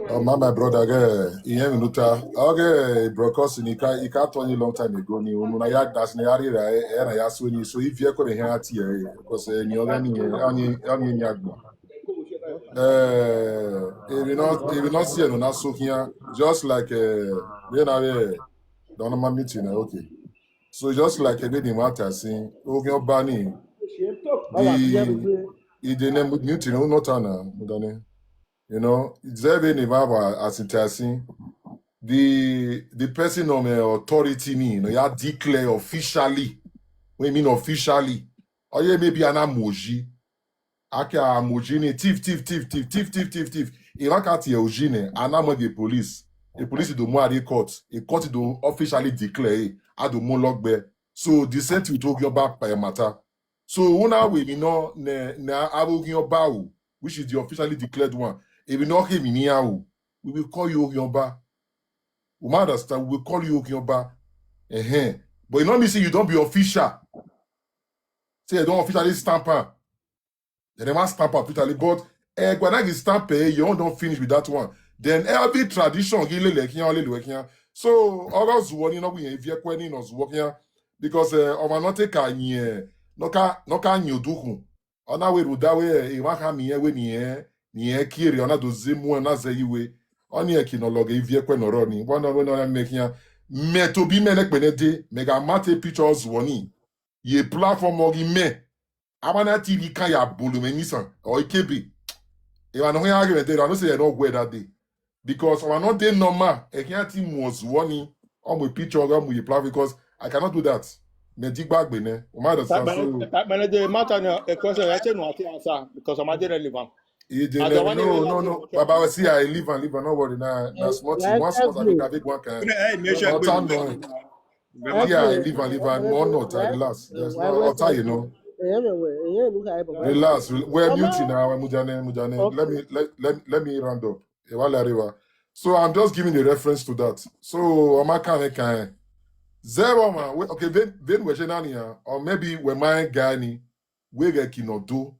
Oh, my, my brother, ge, I am in Uta. Okay, bro, cause in Ika, Ika told you long time ago, ni unu na ya das ni ari ra, eh, na ya so ni, so if you come here at here, cause, eh, ni oga ni, ani, ani ni agba. Eh, if you not, if you not see, no, na so here, just like, eh, we na, eh, don't know my meeting, eh, okay. So just like everything what I seen, Orhiọnba ni, the, the name, new thing, no, not an, you know, it's every name as it has seen. The, the person of, eh, authority ni, you know, ya declare officially. What you mean officially? Or yeah, maybe an emoji. A ke a mu uji ni, thief, thief, thief, thief. Emwa ka tie uji nẹ, a na mu ẹre gie police. E police do mu a rrie court. E court do officially declare ẹre, a do mu lọgbẹ. So the same thing with Orhiọnba, eh, matter. So u na wẹ emwi nọ ne, ne avbe Orhiọnba ru, which is the officially declared one. Emwi ne ọ khe emwi ne iran ru, we will call you Orhiọnba. You ma understand? We will call you Orhiọnba. Ẹhẹn. But e no mean say you don be official. Say you don officially stamp am. Then they must stamp officially, but, eh, when I stamp, eh, your own don't finish with that one. Then every tradition, he lele khian, lele khian. So, ọ gha zuọ ni, no, we, if you quit, no, zuọ khian. Because, eh, ọmwa nọ te ka yin, no ka, no ka yin odukhun. Ọ na wẹ rhunmwuda wẹ, eh, emwa kha miẹn wẹ ni, eh, ni, eh, kierre, ọ na do ze mu, ọ na zẹ yi wẹ. Ọni eki ne ọ lọghọ ivie ẹkuẹ ne ọ rrọọ ni, wẹ nọ, wẹ nọ, mẹ khian. Mẹ tobọ imẹ nẹkpẹn nẹ dee, mẹ gha ma te picture zuọ ni ye platform ọghe imẹ. Avbe na te rhie ikan ya bolo mwẹ nisan, ọ ikebe. Emwa ne ọ khian ghe mwẹ dee, I know say I no wear that day. Because ọmwa nọ de normal, ẹ khian te mu zuọ ni, ọ mu picture ọghe, ọ mu ye platform, because I cannot do that. Mẹ digba gbe nẹ, u ma understand? So, manager, matter na, a question, I say no, I can't answer, because I'm not relevant. He dey As the never, one no, who no, no. Okay. Baba, we see, I leave and leave and no worry. Na, na small thing. One small thing, I big one kind. Hey, make sure. Not time, no. Yeah, I leave and leave and more not. I relax. There's no time, you know. Relax. We're muting now. Mujane, Mujane. Let me, let, let, let me round up. Ewale Arewa. So I'm just giving a reference to that. So, ọma kan kan. Zero man. We, okay, then, then we say nani, or maybe we my guy ni, we get kinodo.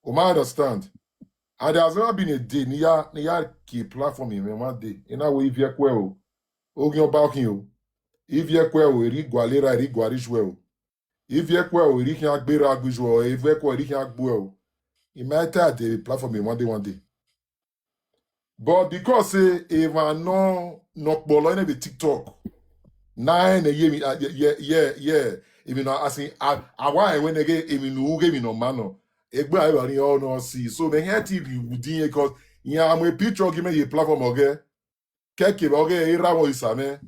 U ma understand? And there has never been a day ne I ya, ne I ya ke platform in one day. In a way, ivie ẹkuẹ o, Orhiọnba khin o. Ivie ẹkuẹ o, eri gualọ erha, eri gualọ ijuẹ o. Ivie ẹkuẹ o, eri khian gbe erha gbe ijuẹ o. Ivie ẹkuẹ o, eri khian gbe o. I ma ta de platform in one day, one day. But because say, emwa nọ, nọ kpọlọ nẹ vbe TikTok, na rẹn ne ye emwi, a, ye, ye, ye, ye, emwi nọ, as in, a, a wa rẹn wẹ nẹ ghe emwi ne u ghe emwi ne ọ ma nọ. Egbe a vbe rri ọ nọ si. So, mẹ hẹn te rhie uwu din, because iran mu picture ọghe mẹ ye platform ọghẹ. Kẹkẹ vbe ọghe erha mwẹ, isa mwẹ,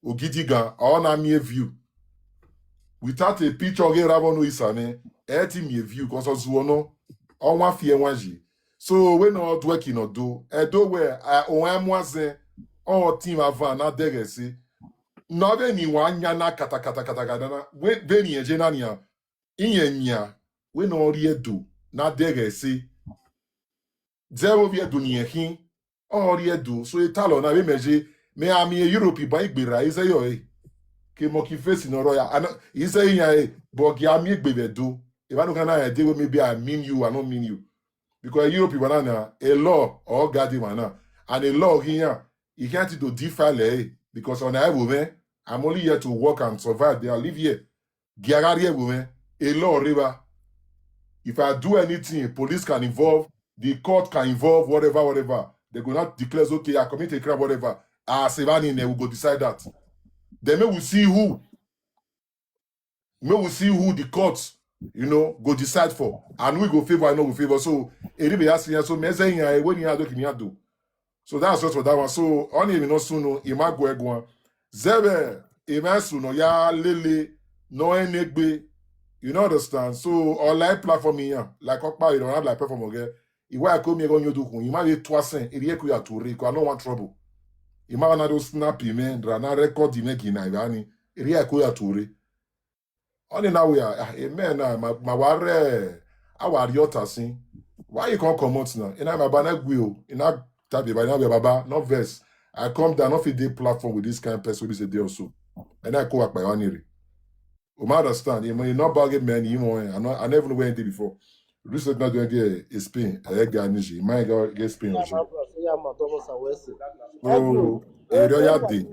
ogidigan, ọ na miẹn view. without a picture ọghe erha vbọ ne Isamẹ, ẹ i te miẹn view, cause ọ zuọ nọ, ọ wan fi ẹwaẹn yi. So, wẹ ne ọ duẹ ki nọ do, Ẹdo wẹ, a, ohan mu azẹn, ọ tin vbe avan na dẹghẹ ẹse. Ne ọ vbe ni wa yan na katakata katakata na, vbe, vbe ni ẹje na nian, iran yan, wẹ ne ọ rrie Ẹdo na dẹghẹ ẹse. Zẹ vbe ovbi Ẹdo ne irẹn khin, ọ rrie Ẹdo, so etalọ na vbe mẹ je, mẹ a miẹn Europe ban igberra, izẹ yọ ẹre. Ke monkey face ne ọ rrọọ ya, a nọ, izẹ iran ẹre, but gi a miẹn egbe vbe Ẹdo. Evba nọ khan na ẹdẹ wẹ maybe I mean you, I don't mean you. Because Europe wa na na, a law ọ guide emwa na. And a law ghi yan, he can't to defile ẹre, because ọna ẹvbo mwẹ, I'm only here to work and survive, they are live here. Gia gha rrie ẹvbo mwẹ, a law rre evba. If I do anything, police can involve, the court can involve, whatever, whatever. They go now declare, okay, I commit a crime, whatever. As evba ni nẹ, we go decide that. Then we will see who, we will see who the court, you know, go decide for. And we go favor, I know we favor. So, eri be asking, so, me say, yeah, when you are doing, you do. So that's just for that one. So, ọni emwi nọ sunu, I ma gu ẹre guan. Zẹvbe, emwa sunu ya lele, nọ enegbe. You know, understand? So, online platform here, like Okpa, you don't have like platform again. I wa ko mi ego nyodu kun, I ma be twa sen, eri eko ya ture, ko I no want trouble. I ma na do snap him, man, ra na record him again, na, I ni, eri eko ya ture. Ọni na wẹ, ah, amen na, ma, ma wa rre, a wa rrie ọta sin. Why you can't comot now? Ina ma ba na gui o, ina tabi ba na wẹ baba, no vex. I come down off the platform with this kind of person wey be say dey also. And I call up my one area. You ma understand? You know, you not bag man, you know, I know, I never know where he did before. Research not doing get a Spain, I get Niger, you might get Spain or so. So, area ya dey.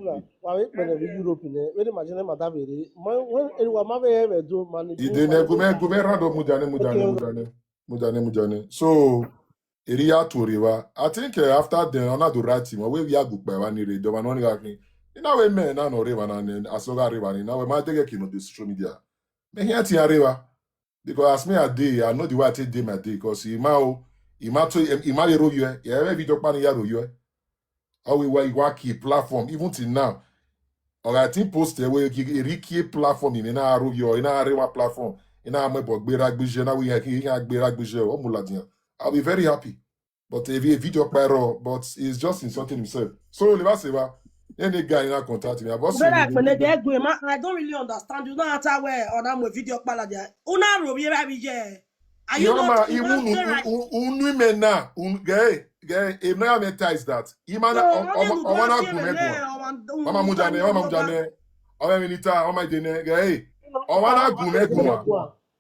Wa vbe kpẹlẹ vbe Europe nẹ, vbene ima jẹnẹ ma davbe rre, ma, wẹ, erriọ wa ma vbe hẹ vbe Ẹdo, ma ni Ide nẹ, gu mẹ, gu mẹ round up, mujane, mujane, mujane, mujane, mujane. So, eri ya tuorre evba. I think, eh, after then, ọ na do write him, ọ wẹ vbe ya gu kpa evba ni rre, dọmwa nọ ni gha khin. I na wẹ mẹ na nọ rre evba na nẹ, asọ gha rre evba ni, na wẹ ma dẹghẹ ke nọ the social media. Mẹ khian te iran rre evba. Because as me I dey, I know the way I take dey my day, 'cause I ma o, I ma to, I ma vbe rro yọ, I vbe video ọkpa ni ya rro yọ. Ọ wẹ wa, I wa kie platform, even till now. Ọ gha tin post ẹre wẹ, I rhie kie platform, I mwẹ na rro yọ, I na rre one platform, I na mu ẹbọ gbe ra gbe iye, na wẹ iran, iran gbe ra gbe iye, ọ mu ladian. I'll be very happy. But if a video ọkpa rrọọ, but he's just insulting himself. So, le ba se wa, any guy na contact me. I've also Brother, been Ekpene, they go, ma, I don't really understand. You don't answer well, or that video ọkpa ladian. Una rro vbe ra vbe iye. Are you Yo, not, ma, you iwu don't unu, say right? u-, u-, unu ime na, un-, gẹ, gẹ, e no ya me ties that. Ima na, So, ọ, what ọ, you ọ, do ọmọ na that gun thing, me eh, gun. Ọmọ, Mama Mujane, Mama Mujane. Ọmọ mi nita, ọmọ ide ne, gẹ, ọmọ na gun me gun.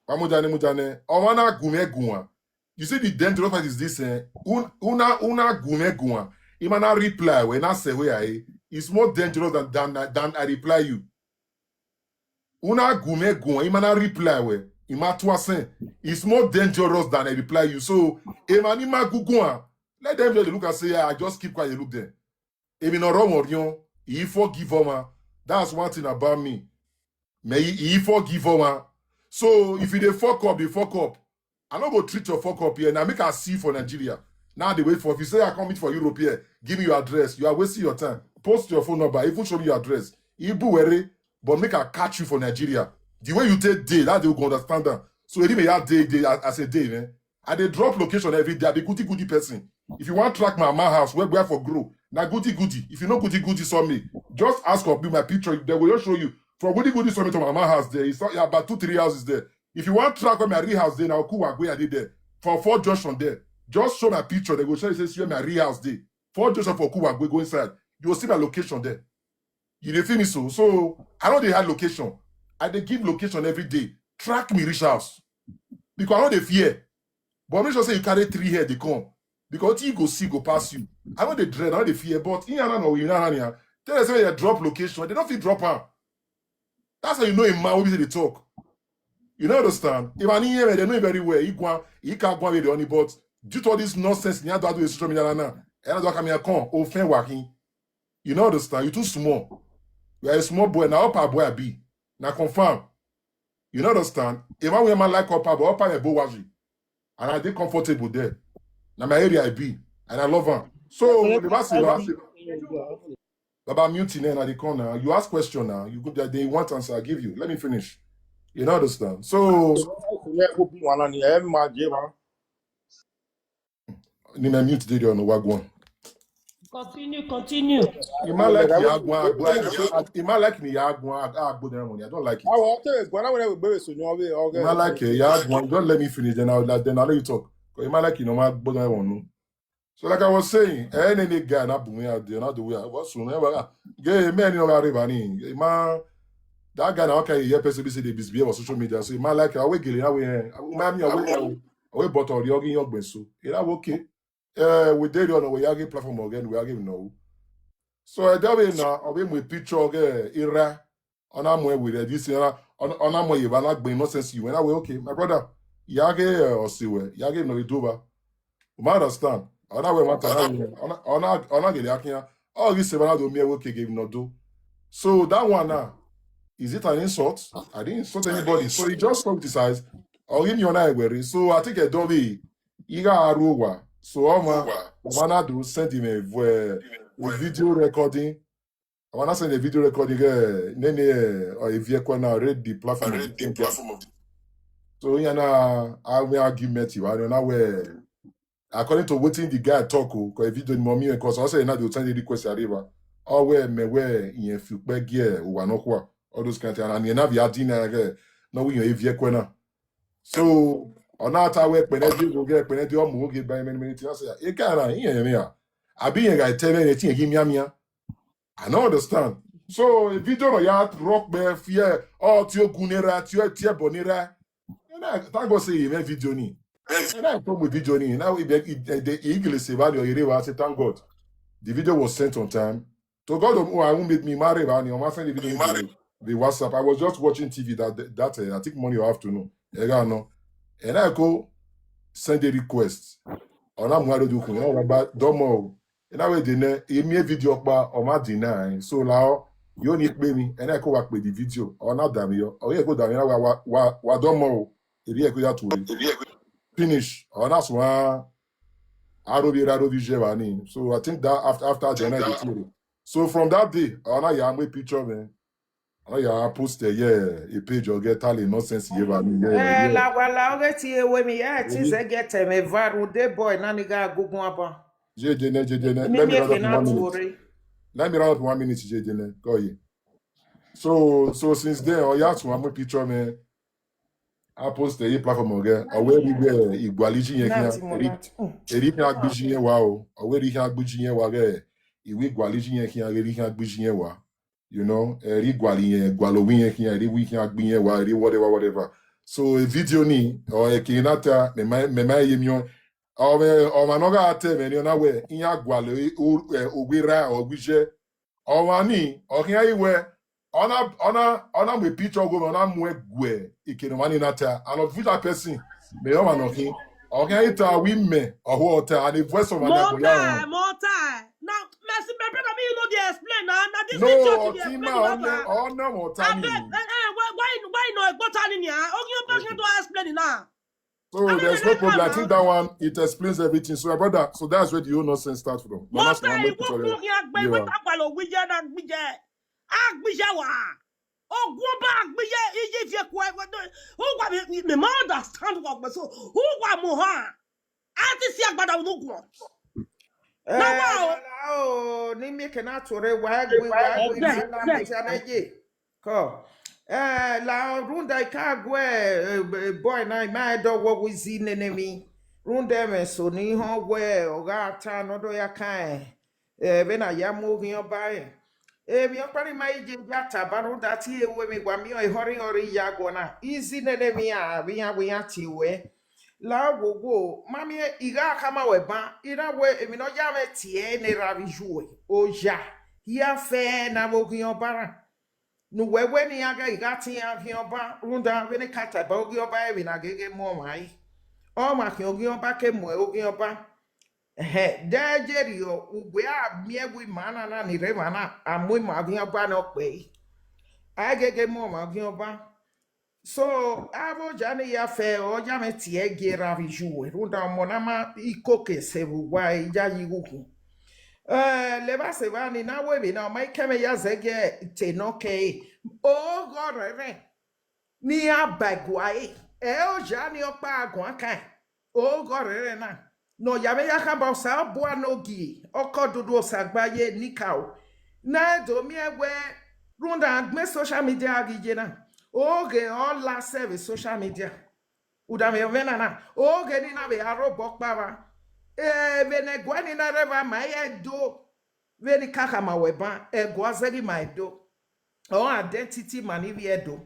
Mama Mujane, Mujane. Ọmọ na gun me gun. You see the dangerous part is this, eh? Un-, una, una gu mwẹ guan. Ima na reply wẹ, na sẹ wẹ a, eh? It's more dangerous than, than, than I reply you. Una gu mwẹ guan, ima na reply wẹ, ima tua sẹ. It's more dangerous than I reply you. So, emwa ni ma gu guan, let them just look and say, "Yeah, I just keep quiet, look them." Emwi ne ọ rre ọmwa orhiọn, I forgive ọmwa. That's one thing about me. Me, I, I forgive ọmwa. So if you dey fuck up, dey fuck up. I no go treat your fuck up here. Now make I see you for Nigeria. Now they wait for, if you say I come meet for Europe here, give me your address. You are wasting your time. Post your phone number, even show me your address. Ibu were, but make I catch you for Nigeria. The way you take day, that they go understand that. So anyway, that day, day as, as a day, man. I dey drop location every day. I be goody goody person. If you wan track my mama house, where, where for grow? Na goody goody. If you no goody goody, saw me. Just ask of me my picture. They will just show you. From goody goody saw me to my mama house there. It's not, yeah, about two, three houses there. If you wan track where my real house dey, na Okuwagwe I dey there. For four junction there. Just show my picture. They go show you say, "See where my real house dey." Four junction for Okuwagwe, go inside. You will see my location there. You dey feel me so? So, I no dey hide location. I dey give location every day. Track me reach house. Because I no dey fear. But make sure say you carry three head dey come. Because wetin you go see go pass you. I no dey dread, I no dey fear. But in and out, in and out, tell them say they drop location. They no fit drop am. That's how you know a man wey be say dey talk. You no understand? If I need him, they know him very well. He go, he can't go with the honey, but due to all this nonsense, he had to do social media now. And that's why come here, come, ofen wahin. You no understand? You too small. You are a small boy. Na upper boy I be. Na confirm. You no understand? If I wear my like upper boy, upper boy waji. And I dey comfortable there. Na my area I be. And I love am. So, the last thing, Baba mute in and I dey come now. You ask question now. You go there, they want answer, I give you. Let me finish. You know, understand? So, yeah, go be one and yeah, man, yeah, man. Ni mẹ mute Derio nọ, wa guan. Continue, continue. I ma like ya guan, I ma like ni ya guan, I, I go there money. I don't like it. Awa, okay, guan, I will be so no way. Okay. I ma like it, ya guan. Don't let me finish, then I'll, then I'll let you talk. 'Cause I ma like you, no ma go there one. So like I was saying, any, any guy na bu me out there, na do we are. What's soon? Ever get a man in our river ni. Ma, that guy na, okay, yeah, person be say they misbehave on social media. So I ma like, I will get it away. I ma me away, away, but or the yogi young so. You know, okay. Uh, we did on we are platform again, we are giving no. So I tell you now, I'll be with picture again, era. Ọ na mu ẹre werriẹ, this thing, ọ na, ọ na, ọ na mu ẹre ye evba na gbẹn nonsense ye uwẹ. Na wẹ, okay, my brother, ya ghe, eh, ọ si wẹ, ya ghe ne ọ vbe do vba. U ma understand? Ọ na wẹ ẹmwata na, ọ na, ọ na, ọ na gele a khian. Ọ ghi sẹ evba na do miẹn wẹ okay, ghe emwi ne ọ do. So that one now, is it an insult? I didn't insult anybody. So he just spoke his eyes. Ọ ghi miẹn ọna ẹwẹrre. So I think Ẹdo vbe, I gha ru owa. So ọmwa, ọmwa na do send him a, a video recording. I wanna send a video recording, eh, nene, eh, or a vehicle now, read the platform of the thing. So, yeah, na, I will argument you. I don't know where, according to wetin the guy talk, oh, 'cause a video ni mo mi, 'cause I say na dey send the request arriba. Or where me where in a few beg here, or one or all those kind of things. And you have your dinner again. No, we in a vehicle now. So, ọ na ta wẹ kpẹnẹ de, go get kpẹnẹ de, ọ mu oge ba many, many things. I say, e ka na, iye ne ya. Abi iye ga tell me anything, give me a mia. I don't understand. So, a video no ya rock me fear. Oh, ti ogun naira, ti o, ti ẹbọ naira. And I thank God say he made video ni. And I come with video ni. Now he, he, he, he, he say, "Value, you say thank God." The video was sent on time. To God, oh, I won't make me marry, but I send the video to the, the WhatsApp. I was just watching T V that, that, uh, I think morning or afternoon. Ẹ gha nọ. And I go send a request. Ọ na mu aro du kun, ọ ba domo. And I wait there, he made video kpa, ọ ma deny. So now, you need pay me, and I go back with the video. Ọ na dami yo. Ọ ye go dami, wa, wa, wa, wa domo. Eri ẹko ya tu re. Finish. Ọ na suan aro vbe ra aro vbe je vba ni. So I think that after, after the night, they clear it. So from that day, ọ na ya mu picture me. Ọ na ya post ẹ ye a page ọ ghe tale nonsense ye vba ni. Yeah, eh, yeah. La wa la ọ ghe tie wẹ mi, yeah, ti zẹ get him a viral, the boy na ni gha gugun aba. Jeje nẹ, jeje nẹ. Let me round up in one minute. Let me round up in one minute, jeje nẹ. Go ye. So, so since then, ọ ya suan mu picture me. A post e platform ọghe, ọ wẹ rhie igbualọ iye khian, eri khian gbe iye wa o, ọ wẹ rhie khian gbe iye wa ghe, iwẹ igbualọ iye khian ghe rhie khian gbe iye wa, you know, eri igbualọ iye, igbualọ iye khian, eri iwẹ khian gbe iye wa, eri whatever, whatever. So, e video ni, ọ eke na ta, mẹ ma, mẹ ma ye miẹn, ọ mẹ, ọmwa ne ọ gha ta ẹmwẹ ni, ọ na wẹ, iran gualọ, o, o, eh, owe ra, ọ gbe iye, ọmwa ni, ọ khian i wẹ, ọ na, ọ na, ọ na mu picture ọghe mwẹ, ọ na mu ẹguẹ eke ne ọmwa ni na ta, and of which that person, mẹ ọmwa nọ khin, ọ khian i ta wẹ imẹ, ọ ho ọta, and a voice of an ẹgbọn ya họn. Mota, mota. Now, Mercy, my brother, me you no dey explain now. Now this video you dey explain. No, ọta ima, ọ na, ọ na mota ni. Abeg, eh, eh, why, why, why you no explain ni? Ogi ọba can do explain now. So there's no problem. I think that one, it explains everything. So, my brother, so that's where the whole nonsense starts from. Mama, so I'm making sure. Agbije wa. Ogun ọba agbije, iye fi eku, uwa mi, mi ma understand what, so uwa mo ha. A ti si agbada unu guan. Na wa o. Eh, la, la, o, ni mi ke na tore wa, egbe, wa, egbe, na, na, me cha na ye. Kọ, eh, la rhunmwuda I ka guẹ, eh, boy na, I ma do wọ wẹ izi nene emwi. Rhunmwuda ẹmwẹ eso ni họn wẹ ọ gha ta ne ọ do ya kan, eh, vbene a ya mu oghian ọba rẹn. Emwi ọkpa ni ma i je ya ta ba rhunmwuda te ru emwi wa miẹn ehọrihọri ya guọ na. Izi nene emwi a, vbe iran, vbe iran tie wẹ. La wo wo, ma miẹn I gha khama wẹ ban, I na wẹ emwi ne ọ ya mwẹ tie ne erha vbe iye uẹ, oya, hia fẹ ne avbe oghian ọba ra. Ne uwẹ wẹ ne iran ghẹ I gha tie iran ghian ọba, rhunmwuda vbene I ka ta ba oghian ọba, emwi na ghe ghe mu ọmwa re. Ọmwa khian oghian ọba ke mu oghian ọba. Ẹhẹn, de je rriọ, ugbẹn a miẹn wẹ ima na na ni rre emwa na, a mu ima ghian ọba ne ọ kpẹre. A i ghe ghe mu ọmwa ghian ọba. So, avbe oja ni ya fẹ, ọ ya mwẹ tie gie erha vbe iye uẹ, rhunmwuda ọmọ na ma i koko ẹse vbe uwa, I ya yi ghe ukhun. Eh, levba sẹ evba ni na wẹ vbe na, ọ ma i kẹ mwẹ ya zẹgiẹ te ne ọ kẹre. Oghọ rẹrẹ. ne iran ba ẹguae, ẹ oja ni ọkpa guan kan. Oghọ rẹrẹ na, ne ọ ya vbe ya khama Osanobua ne Ogie, ọkọ dudu Osagbaye Nikaro, ne a do miẹn wẹ rhunmwuda agbọn social media ghi ye na, oghe ọ la sẹ vbe social media. Uda mwẹ ọmwẹ na na, oghe ni na vbe arobọ ọkpa vba. Vbene ẹguae ni na rre evba ma i Ẹdo, vbene I ka khama wẹ ban, ẹguae zẹghe ma Ẹdo. Ọ identity ma ni vbiẹ Ẹdo.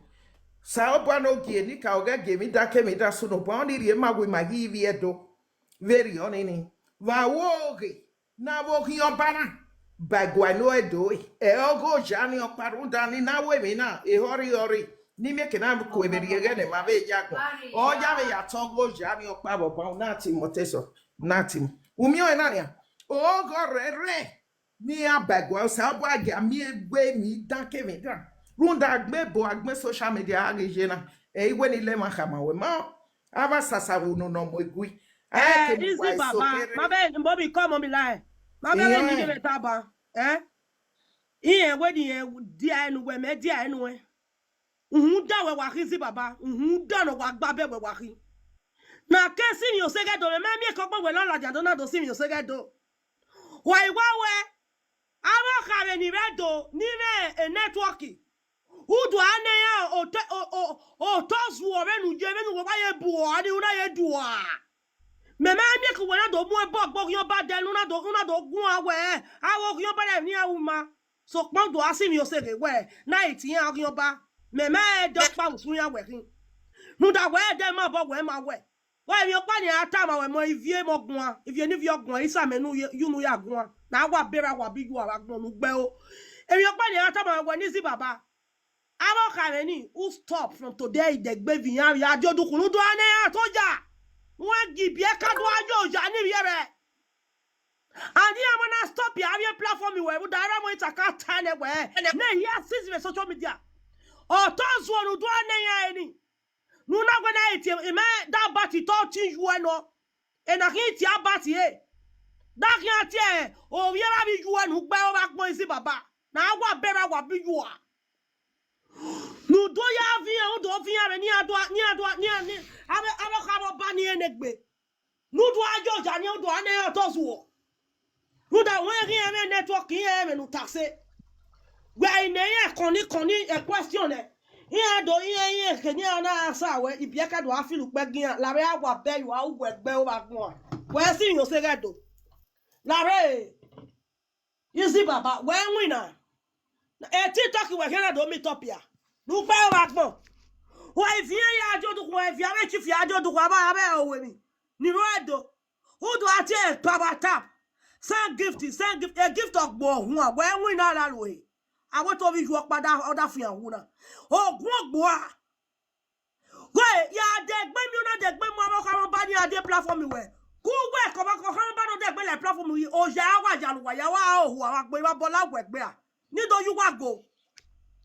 Osanobua ne Ogie Nikaro ghẹ gie emwi dan ke emwi dan sunu, ọ ni rhie ma wẹ ima ghi vbiẹ Ẹdo. Vberriọ nini, vbe a ru oghe ne avbe oghian ọba na ba ẹguae ne Ẹdo re, ẹ ọghe oja ni ọkpa rhunmwuda ni na ru emwi na ehọrriọrre, ne I miẹn ke na ku emwi rhie ẹghẹ ne ma vbe ya agbọn. Ọ ya vbe ya tọn ọghe oja ni ọkpa vbe ọban, u na timo Ọtẹsọ, u na timo. U miẹn ọnrẹn na nian, oghọ rẹrẹ ne iran ba ẹguae, Osanobua gia miẹn egbe emwi dan ke emwi dan. Rhunmwuda agbọn ebo, agbọn social media a ghi ye na, ẹ i wẹ ne I lẹ emwa khama wẹ ma, avbe asasa vbe unu ne ọ mu egui. A ke Eh, mu Easy wa eso Baba, kere. Ma vbe, Bobby, come on, me lie. Ma vbe vbe Iran ni ghẹ vbe ta ban. Eh? Iran wẹ ni iran dia enu wẹ, mẹ dia enu wẹ. Uhunmwu dan wẹ wa khin Easy Baba, uhunmwu dan ne ọ wa gba bẹ wẹ wa khin. Na ke si ni ose ghẹ do, mẹ ma miẹn ke ọgbọn wẹ lọ ladian do na do si ni ose ghẹ do. Wa i wa wẹ, avbe ọkha vbe ni vbe do, ni vbe e network. Udu a nẹ iran otọ, o-, o-, otọ zuọ vbene u ye, vbene uwa ye bu ọre, ni u na ye dua. Mẹ ma miẹn ke uwẹ na do mu ẹbọ gbe oghian ọba dẹ, ne u na do, u na do guan wẹ, avbe oghian ọba rẹ ni a ru ma. Sokpan do a si emwi oseghe wẹ, na i tie iran oghian ọba. Mẹ ma ẹdẹ ọkpa usun iran wẹ khin. Rhunmwuda wẹ ẹdẹ ma obọ wẹ ma wẹ. Wẹ emwi ọkpa ni a tama wẹ mọ ivie mọ guan, ivie ni viọ guan, isamẹ ne u ye, ye unu ya guan. Na wa bera wa bi yu avbe agbọn ne u gbe o. Emwi ọkpa ni a tama wẹ ne Easy Baba. Avbe ọkha mwẹ ni, u stop from today, idẹgbe vbe iran vbe a die odukhunmwu do a nẹ iran to ya. Wẹ gi ibiẹka do a ye oya ni vbiẹ rẹ. And iran ma na stop ya vbe platform wẹ, rhunmwuda erha mọ ita ka ta nẹ wẹ, nẹ hia since vbe social media. Ọtọ zuọ ne u do a nẹ iran ẹre ni. Ne u na wẹ na i tie, imẹ da bati tọ tin yu ẹ nọ. Ena khin tie abati e. Da khian tie, ovbi erha vbe yu ẹ ne u gbe ọre agbọn Easy Baba. Na wa bera wa bi yu a. Ne u do ya viọ iran, u do viọ iran vbe ne iran do, ne iran do, ne iran, ne iran, avbe, avbe ọkha vbe ọba ni rẹn egbe. Ne u do a ye oya, ne u do a nẹ iran otọ zuọ. Rhunmwuda wẹ ghi ẹmwẹ network, iran ẹmwẹ ne u ta sẹ. Wẹ i nẹ iran kọni kọni, eh, question nẹ. Iran do, iran, iran khe ne iran na answer wẹ, ibiẹka do a feel ukpẹ gi iran, lavbe a wa bẹ you a, u wẹ gbe ọre agbọn. Wẹ si emwi ose ghẹ do. Lavbe, Easy Baba, wẹ winna. E TikTok wẹ khian na do meet up ya. Ne u gbe ọre agbọn. Wa i viẹ ya die odukhunmwu, wa i viẹ avbe chief ya die odukhunmwu, avbe, avbe oruemwi. Ni rre Ẹdo. U do a tie power tap. Send gift, send gift, a gift ọgbo ọhuan. Wẹ winna la ru e. A wẹ te ovbi yu ọkpa da, ọ da fian wu na. Ogun ọgbo a. Wẹ, ya dẹgbe miẹn, u na dẹgbe mu avbe ọkha mwẹ ọba ni a die platform wẹ. Ku wẹ kọmwa kọmwa ọkha mwẹ ọba ne ọ dẹgbe la platform yi, oya a wa ya ru uwa ya wa ohu a wa gbe, wa bọla wẹ gbe a. Ni do ye uwa go.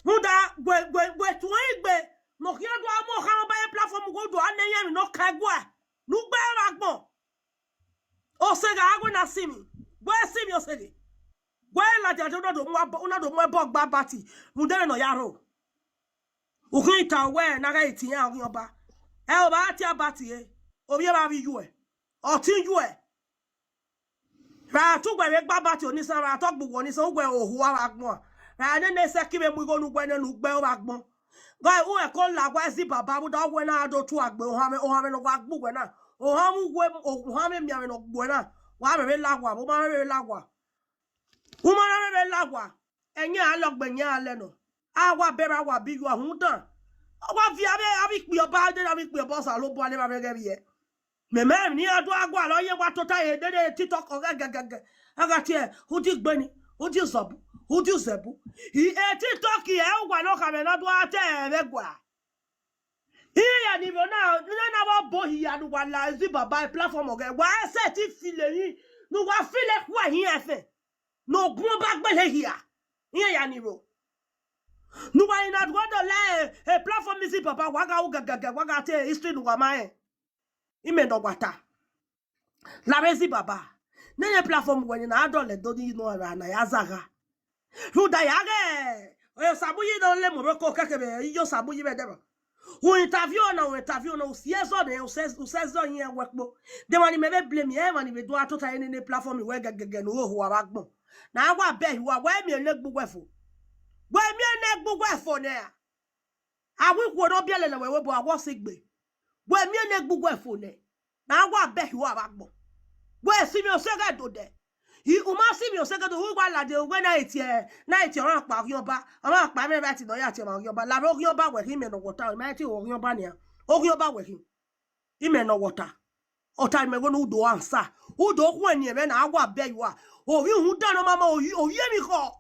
Rhunmwuda wẹ, wẹ, wẹ tuẹn igbe, ne ọ khian do a mu ọkha mwẹ ọba ye platform wẹ, u do a nẹ iran emwi ne ọ ka ẹguae, ne u gbe ọre agbọn. Oseghe a wẹ na si emwi, wẹ si emwi oseghe. Wẹ ladian do na do mu abọ, u na do mu ẹbọ gba abati, rhunmwuda ẹmwẹ ne ọ ya rho. U khin ta wẹ na ghẹ i tie iran oghian ọba. Ẹ o vbe a tie abati re, ovbi erha vbe yu ẹ, ọ tin yu ẹ. Ra tu uwẹ vbe gba abati onisan, ra tọ gbe uwẹ onisan, uwẹ ohu avbe agbọn. Ra nene sẹ ke vbe mu igho ne uwẹ nene ugbe ọre agbọn. Gọ uwẹ ko la wa Easy Baba, vbe uda uwẹ na do tu agbe, ohanmwẹ, ohanmwẹ ne ọ wa gbe uwẹ na. Ohanmwẹ uwẹ, ohanmwẹ mianmwẹ ne ọ gbe uwẹ na. Wa vbe vbe la wa, vbe u ma vbe vbe la wa. U ma na vbe vbe la wa. Ẹyẹn a lọgbe, ẹyẹn a lẹ nọ. A wa bẹrẹ, a wa bi yu ahunmwu dan. Ọ wa viọ avbe, avbe ikpia ọba, dede avbe ikpia ọba Osanobua ne evba vbe ghẹ vbiẹ. Mẹ, mẹ, ne iran do a gualọ ye wa tota ye dede TikTok ọghẹ gẹgẹgẹ. A gha tie, u di gbe ni, u di zọbu, u di uzẹbu. I, e TikTok ẹ uwa ne ọ kha mwẹ ne ọ do a te ẹmwẹ gua. Iran ya ni vbe na, ne na vbe ọbo hia ne uwa la Easy Baba platform ọghẹ. Wa ẹ sẹ ti feel emwi, ne uwa feel ekhua hin ẹfẹn. Ne ogun ọba gbele hia. Iran ya ni ro. Ne uwa i na rhuọ dọ la e, e platform Easy Baba, wa gha ru gẹgẹgẹ, wa gha te history ne uwa ma rẹn. Imẹ ne ọ wa ta. Lavbe Easy Baba. Nene platform wẹ ni na dọlẹ do ni nọ ra na ya zagha. Rhunmwuda ya ghẹ, e Osabuyi nọ le Morocco kẹkẹ vbe iye Osabuyi vbe ẹdẹrọ. U interview na, u interview na, u si ẹzọ nẹ, u sẹ, u sẹ ẹzọ yin wẹ kpo. De emwa ni mẹ vbe blame, emwa ni vbe do a tota nene platform wẹ gẹgẹgẹ ne u ho ohu avbe agbọn. Na wa bẹ uwa, wẹ miẹn ne gbe uwẹ fo. Wẹ miẹn ne gbe uwẹ fo nẹ. A wẹ ikhuo ne ọ biẹlẹ lẹ wẹ, wẹ bu awọ si gbe. Wẹ miẹn ne gbe uwẹ fo nẹ. Na wa bẹ uwa avbe agbọn. Wẹ si mwẹ osẹghẹ do dẹ. I, u ma si mwẹ osẹghẹ do, u wa ladian wẹ na tie, na tie ọmwa kpa ọghian ọba, ọmwa kpa mwẹ right ne ọ ya tie ọmwa ọghian ọba. Lavbe ọghian ọba wẹ khin, imẹ ne ọ wọta, imẹ te ọghian ọba nian. Ọghian ọba wẹ khin. Imẹ ne ọ wọta. Ọta imẹ wẹ ne u do ansa. U do khuẹn ni ẹmwẹ na, a wa bẹ uwa. Ovbi uhunmwu dan ne ọ ma ma, ovbi, ovbi emwi khọ.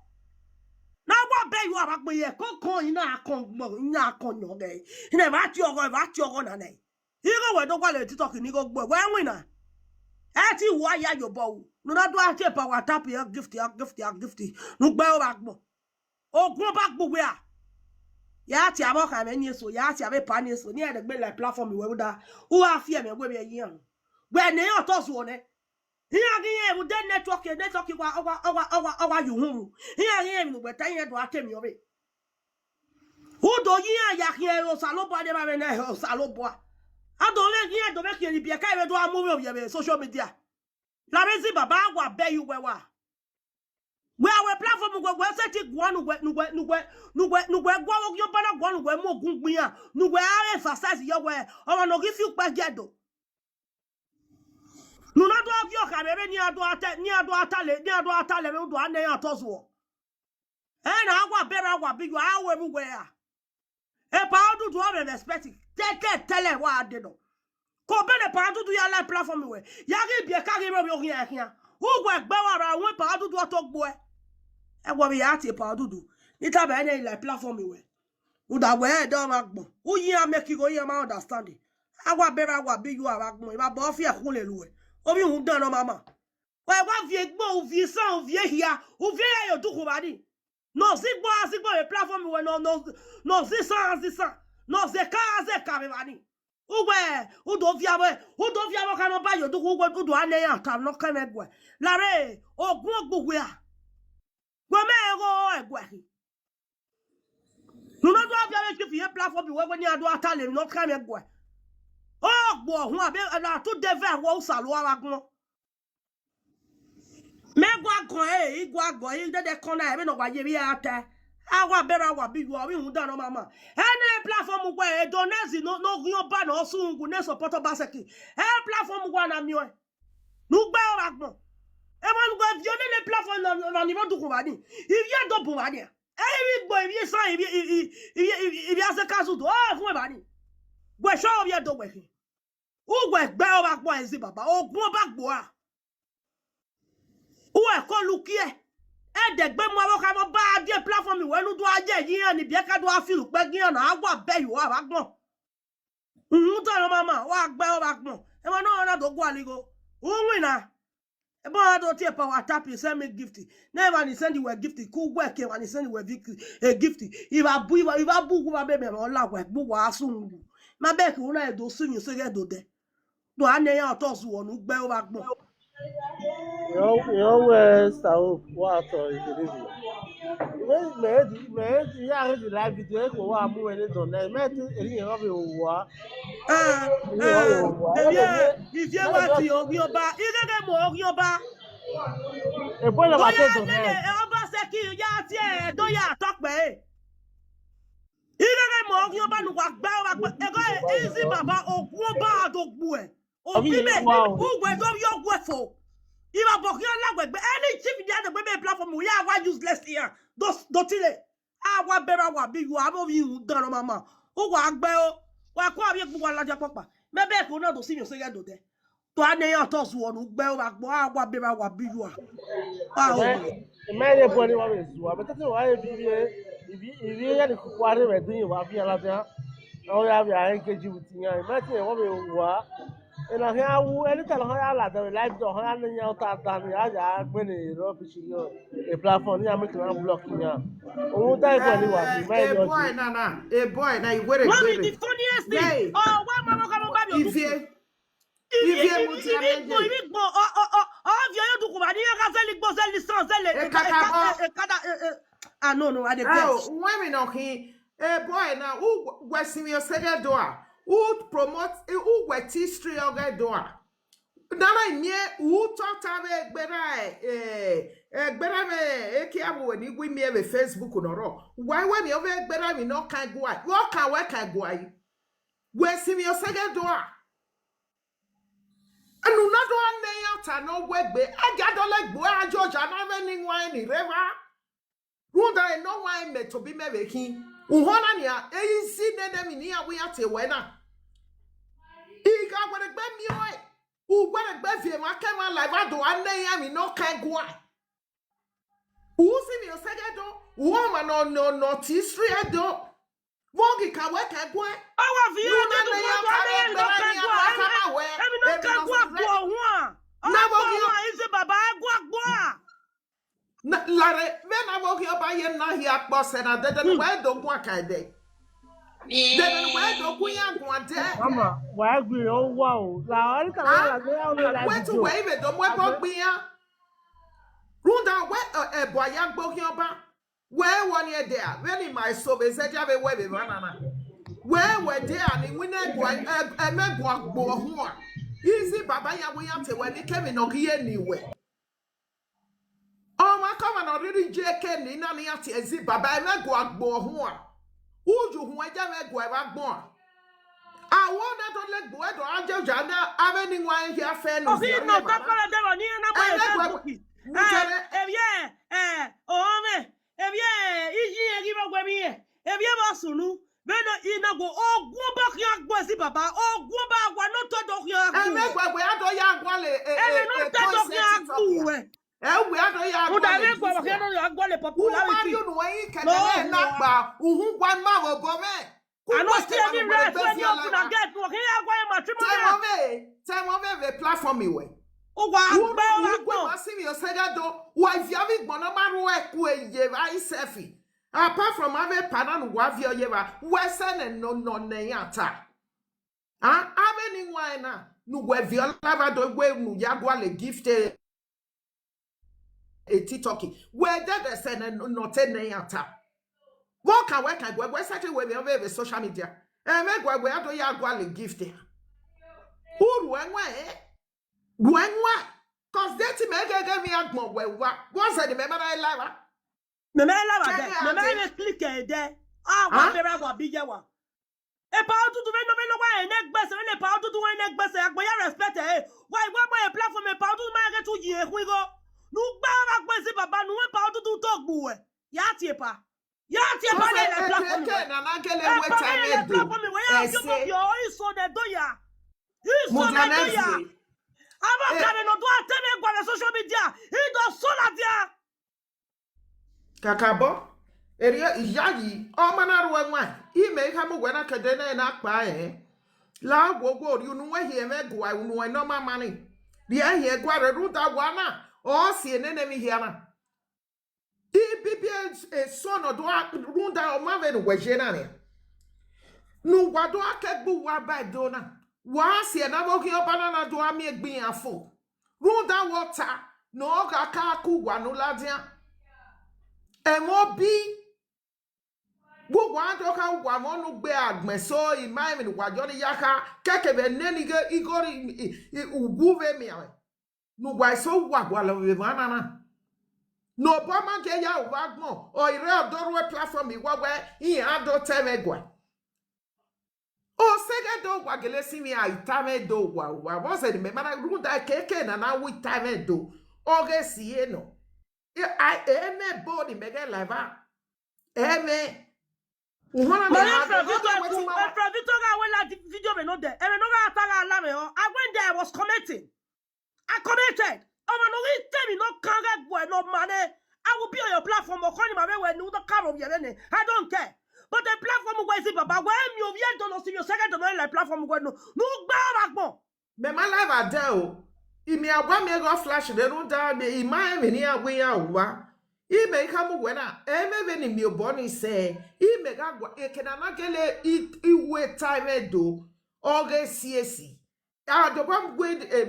Na wa bẹ uwa vbe agbọn ye kọnkọn, I na kọn gbọ, I na kọn yọ gẹ. I na va tie ọghọ, va tie ọghọ na nẹ. Igho wẹ do gualọ TikTok ni igho gbe wẹ winna. Ẹ te uwa ya ye obọ ru. Ne u na do a tie power tap ya gift, ya gift, ya gift. Ne u gbe ro vbe agbọn. Ogun ọba gbe uwẹ a. Ya tie avbe ọkhan mwẹ ni eso, ya tie avbe epa ni eso. Ne iran dẹgbe la platform wẹ rhunmwuda u gha fi ẹmwẹ wẹ vbe ẹre iran. Wẹ ne iran otọ zuọ nẹ. Iran ghi iran vbe network, network wa, ọ wa, ọ wa, ọ wa, ọ wa ye uhunmwu. Iran ghi iran emwi ne uwẹ ta, iran do a te miẹn ọvbe. U do ye iran ya khian ẹre Osanobua, ne evba mwẹ na ẹre Osanobua. A do vbe ghi iran do vbe khian ne ibiẹka vbe do a mu vbe ovbi ẹvbe social media. Lavbe ezi baba, a wa bẹ ye uwẹ wa. Wẹ a wẹ platform wẹ, wẹ sẹtin guan ne uwẹ, ne uwẹ, ne uwẹ, ne uwẹ, ne uwẹ gu avbe ọghian ọba na guan, ne uwẹ mu ogun gbe iran, ne uwẹ a re exercise yọ wẹ, ọmwa ne ọ ghi fi ukpẹ gie do. Ne u na do ghi ọkha mwẹ vbe ne iran do a ta, ne iran do a ta lẹ, ne iran do a ta lẹ vbe u do a nẹ iran otọ zuọ. Ẹ na, a wa bẹrẹ, a wa bẹ uwa, a wẹ vbe uwẹ ra. Epa Odudu ọ mwẹ respect, tẹtẹ tẹlẹ wa dẹ nọ. Ko bene Epa Odudu ya la platform wẹ, ya ghi biẹ ka ghi rre ovbi oghian khian. Uwẹ gbe wa ra, wẹ Epa Odudu ọ to gbe uẹ. Ẹ wẹ vbe ya tie Epa Odudu, ne I tama ẹre ne I la platform wẹ. Rhunmwuda wẹ ẹdẹ ọmwa agbọn, u yi iran make igho iran ma understand. A wa bẹrẹ, a wa bẹ uwa vbe agbọn, evba bọ ọ fi ẹkhun lele uẹ. Ovbi uhunmwu dan ne ọ ma ma. Wẹ wa viẹ egbe, u viẹ isan, u viẹ ehia, u viẹ ehia ye odukhunmwu evba ni. Ne ọ zẹ igbo a zẹ igbo vbe platform wẹ, ne ọ, ne ọ, ne ọ zẹ isan a zẹ isan, ne ọ zẹ eka a zẹ eka vbe evba ni. Uwẹ, u do viọ avbe, u do viọ avbe ọkhan ne ọ ba ye odukhunmwu, uwẹ, u do a nẹ iran ọta ne ọ kẹmwẹ guẹ. Lare, ogun ogbe uwẹ a. Wẹ mẹ gho ẹguẹ khin. Ne u na do a viọ avbe chief ye platform wẹ, wẹ ne iran do a ta lẹ emwi ne ọ kẹmwẹ guẹ. Ọ gbe ọhuan, avbe na tu devil wẹ Osanobua vbe agbọn. Mẹ gua gọn ẹre, I gua gọn ẹre, I dẹdẹ kọn na, ẹvbo ne ọ wa ye vbe a ta. A wa bẹrẹ, a wa bẹ uwa, ovbi uhunmwu dan ne ọ ma ma. Ẹ ne platform wẹ, Edonezi ne, ne oghian ọba ne ọ sẹ uhunmwu ne support Obaseki. Ẹ platform wa na miẹn ọẹn. Ne u gbe ro vbe agbọn. Emwa ne uwẹ viọ nene platform na, na ni vbe odukhunmwu evba ni. Ivbi Ẹdo bu evba ni. Ẹ ivbi igbo, ivbi isan, ivbi, i, i, ivbi, ivbi, ivbi Azekazudu, ọ vun evba ni. Wẹ sọ ovbi Ẹdo wẹ khin. Uwẹ gbe ro vbe agbọn ezi baba, ogun ọba gbe ua. Uwẹ ko lukiẹ. Ẹdẹgbe mu avbe ọkhan vbe ọba a die platform wẹ ne u do a ye yi iran ni biẹ ka do a feel ukpẹ gi iran na, a wa bẹ ye uwa vbe agbọn. Uhunmwu dan ne ọ ma ma, wa gbe ro vbe agbọn. Emwa ne ọ na do gualọ igho. U winna. Ebe ọ na do tie Epa Owa Tap send me gift. Ne emwa ni send wẹ gift, ku wẹ ke emwa ni send wẹ vic-, eh, gift. I vba bu, i vba, i vba bu uwu vbe mẹ, ọ la wẹ gbe uwa asun wu. Ma bẹ ke u na do su yin oseghe do dẹ. Do a nẹ iran otọ zuọ ne u gbe ro vbe agbọn. Yọ, yọ wẹ Saob, wa tọ ikede vi. Wẹ mẹ di, mẹ di, ya re di live video, e ko wa mu wẹ ne dọn nẹ, mẹ ti eri yẹn vbe owa. Ah, Eri yẹn vbe ah, owa. Eri yẹn, ivie wa ti oghian ọba, igheghe mu oghian ọba. Ebo na wa Oya te dọn nene, nẹ. Eh, Obaseki, ya tie, do ya tọkpẹ, eh. Igheghe mu oghian ọba ne uwa gbe, uwa gbe, ego ezi baba, ogun ọba do gbuẹ. Obi Obi me, wa o. Uwẹ do yo gwe fo. Iwa bo khian la wẹ gbe. Any chief dia de gbe me platform, we are one useless here. Do, do tile. A wa bẹrẹ a wa bẹ uwa, avbe ovbi uhunmwu dan ne ọ ma ma. U wa gbe o. Wa ku avbe egbe uwa ladian kpakpa. Mẹ bẹ ke u na do si yin oseghe do dẹ. Do a nẹ iran otọ zuọ ne u gbe o vbe agbọn, a wa bẹrẹ a wa bẹ uwa. A o. Mẹ, mẹ rhie bọe ne wa vbe zua, mẹ tete wa vbe viẹ, ivie, ivie ya ni koko a rre vbe ẹdẹ wa viẹ ladian. Ọ ya vbe a engage with iran. Mẹ te wa vbe wa. Ena khian wu, anytime ọ ya ladian vbe live, ọ ya nẹ iran ọta dan, a ya gbe ne rubbish. A platform, iran make iran block iran. Ohun da igua ni wa, Eh, mẹ a yọ boy ju. Na, na, a boy na, Iwere What is Gbere. The funniest thing? Yay. Oh, why mama come over your Ivie. Ivie, Ivie, Ivie, Ivie, Ivie, Igbo, Multimedia. Igbo, oh, oh, oh, oh, Ivie, you do come, and you can sell Igbo, sell the song, sell it, Ekaka eh, eh, bo. Eh, eh, kada, eh, eh. Ah, no, no, I dey Oh, vex. Women of him. Ebo ẹre na, u wẹ sinmwi osẹghẹ do a, u promote, u wẹ te history ọghẹ do a. Nana imiẹ, u tota vbe egberra, eh, egberra vbe ekiavbuẹ ni wi miẹn vbe Facebook nọ rrọọ. Wa wẹ miẹn vbe egberra emwi ne ọ kan guai, vbe ọ kan wẹ kan guai. Wẹ sinmwi osẹghẹ do a. Enu na do a nẹ iran ta ne ọ wẹ gbe, a gia dọlọ egbe a jọja na vbe ne iwan ni rre evba. Rhunmwuda ẹre ne ọ wan mẹ tobọ imẹ vbe khin. Uhunmwu na nian, eyi si nene emwi ne iran wẹ iran tie wẹ na. I gha werriegbe miẹn ọe, u werriegbe viọ emwa ke emwa la evba do a nẹ iran emwi ne ọ kan guan. U si vbe osẹghẹ do, u ọmwa nọ nọ nọ te history do. Vbọ ghi ka wẹ kan guan? Ọ wa viọ ne u nene do a nẹ iran emwi ne ọ kan guan, a khama wẹ emwi ne ọ kan guan gbe ọhuan. Ọ na vbe ghi ọhuan, izi baba ẹ guan gbuan. Larre, vbene avbe oghian ọba ye na hia kpọ sẹ na, dede ne uwẹ do guan ka ẹdẹ. Dede ne uwẹ do gu iran guan dẹ. Mama, wa gbe ọ wa o. La ọ ka la la gbe ọ la. Wẹ tu wẹ i vbe do mu ẹbọ gbe iran. Rhunmwuda wẹ ẹbọ a ya gbe oghian ọba. Wẹ wọ ni ẹdẹ a, vbene ima eso vbe zẹdia vbe wẹ vbe emwa nana. Wẹ wẹ ẹdẹ a ni winna ẹguae, ẹmwẹ ẹguae gbe ọhuan. Izi baba iran wẹ iran te wẹ ni kevbe ne ọ ghi ye ni wẹ. Ọmwa kọmwa ne ọ rhirhi je eke ne I na ne iran tie izi baba, ẹmwẹ ẹguae gbe ọhuan. Uju huẹn ẹdẹ ẹmwẹ ẹguae vbe agbọn. Awọ na do legbe uwẹ do a je oja na, avbe ni wan hia fẹ ne ọ ghi nọ ọkpẹkpẹrẹ dẹrọ ne iran na gbe ẹmwẹ ẹguae gbe. Mujere. Evie, eh, ọmwẹ, evie, iye ghi vbe wẹ emwi, evie vbe sunu. Vbene I na gu ogun ọba khian gbe izi baba, ogun ọba wa ne otọ do khian gbe. Ẹmwẹ ẹguae gbe a do ya gualọ, eh, ẹmwẹ ne otọ do khian gbe. Ẹ wẹ a do ya gualọ. Rhunmwuda vbe ẹguae khian do ya gualọ popularity. U ma rhie unu ẹre kẹkẹ na kpa, uhunmwu ma vbe obọ mwẹ. I no see any rest when you open and get to here why matrimonial. Tẹmwẹ vbe, tẹmwẹ vbe platform wẹ. Uwa gbe wa gbe. Ma si mi osẹgẹ do, wa via vbe igbọn na ma ru ẹku eye vbe isefi. Apart from avbe epa na ne uwa viọ ye evba, wẹ sẹ nẹ nọ nọ nẹ iran ta. A, avbe ni wan ẹna ne uwẹ viọ lava do wẹ ne u ya gualọ gift e, e TikTok. Wẹ dẹdẹ sẹ nẹ nọ te nẹ iran ta. Vbe ọ kan wẹ kan guẹ, wẹ sẹtin wẹ vbe, vbe social media. Ẹmwẹ guẹ wẹ a do ya gualọ gift. U ru ẹwaẹn, ru ẹwaẹn. Cause de te imẹ ghẹghẹ emwi agbọn wẹ uwa, vbọ zẹ ne imẹ ma na lava? Mẹ mẹ lava dẹ, mẹ mẹ vbe click ẹdẹ. A wa bẹrẹ wa bi ye wa. Epa otutu vbe nọ vbe nọ wa ẹnẹ gbẹsẹ, vbe ne epa otutu wa ẹnẹ gbẹsẹ, agbọn ya respect ẹre. Wa iwẹ gbe platform epa otutu ma ghe tu yi ekhun igho. Ne u gbe avbe agbọn ezi baba ne u epa otutu to gbe uwẹ. Ya tie epa. Ya tie epa ne platform. Epa ne platform wẹ ya fi ọmọ fi ọ iso ne do ya. Iso ne do ya. Avbe ọka vbe ne ọ do a te vbe gua vbe social media, i do sọ ladian. Kakabọ, erriọ iyayi, ọ ma na ru ẹwaẹn, imẹ i khama uwẹ na kẹdẹ nẹ na kpa rẹn. La wo wo rri unu wẹ hiẹ mwẹ gua unu ẹnẹ ọ ma ma ni. Rhie hiẹ gua rre rhunmwuda wa na, ọ si enene emwi hia na. Ibibi eso ne ọ do rhunmwuda ọ ma vbe ne uwẹ ye na nian. Ne uwa do a kẹ gbe uwa ba ẹdẹ na, wa si ẹna vbe oghian ọba na na do a miẹn egbe iran fo. Rhunmwuda wẹ ọ ta ne ọ gha ka ku uwa ne u ladian. Ẹmwẹ obi, vbe uwa do kha uwa mwẹ ọnugbe agbọn eso, I ma rẹn emwi ne uwa yọ ni ya kha, kẹkẹ vbe nene igho, igho rri, i, i, uwu vbe miẹn mwẹ. Ne uwa eso uwa gualọ vbe emwa na na. Ne obọ ma gie ya ru vbe agbọn, ọ i re ọ do rre platform iwa wẹ iran do ta ẹmwẹ gua. Osẹghẹ do wa gele si mwẹ a i ta mwẹ do wa, wa vbọ zẹ ne mẹ ma na rhunmwuda keke na na wu i ta mwẹ do, ọ ghe si e nọ. Ẹmwẹ ebo ne imẹ ghẹ la eva. Ẹmwẹ. Uhunmwu na. Mama, Fred Victor, Fred Victor gha wẹ la video vbe nodẹ, ẹmwẹ ne ọ gha ta gha la mwẹ ọ. I went there, I was commenting. I commented. Ọmwa ne ọ ghi te emwi ne ọ kan ghẹ guẹ ne ọ ma nẹ, I will be on your platform, ọkhọ ni ma vbe wẹ ne u do ka vbe ovbi ẹmwẹ nẹ, I don't care. But the platform wẹ ezi baba, wẹ miẹn ovbi Ẹdo ne ọ si vbe osẹghẹ Ẹdo ne ọ la platform wẹ nọ, ne u gbe ọmwa agbọn. Mẹ ma la evba dẹ o. Imẹ a wa miẹn ghe flash vbe rhunmwuda mẹ, I ma rẹn emwi ne iran wẹ iran ru uwa. Imẹ i khama uwẹ na, ẹmwẹ vbene I miẹn obọ ni sẹ, imẹ gha gua, eke ne a na gele i, i wu eta ẹmwẹ do, ọ ghe si esi. A do gba gu, e, e,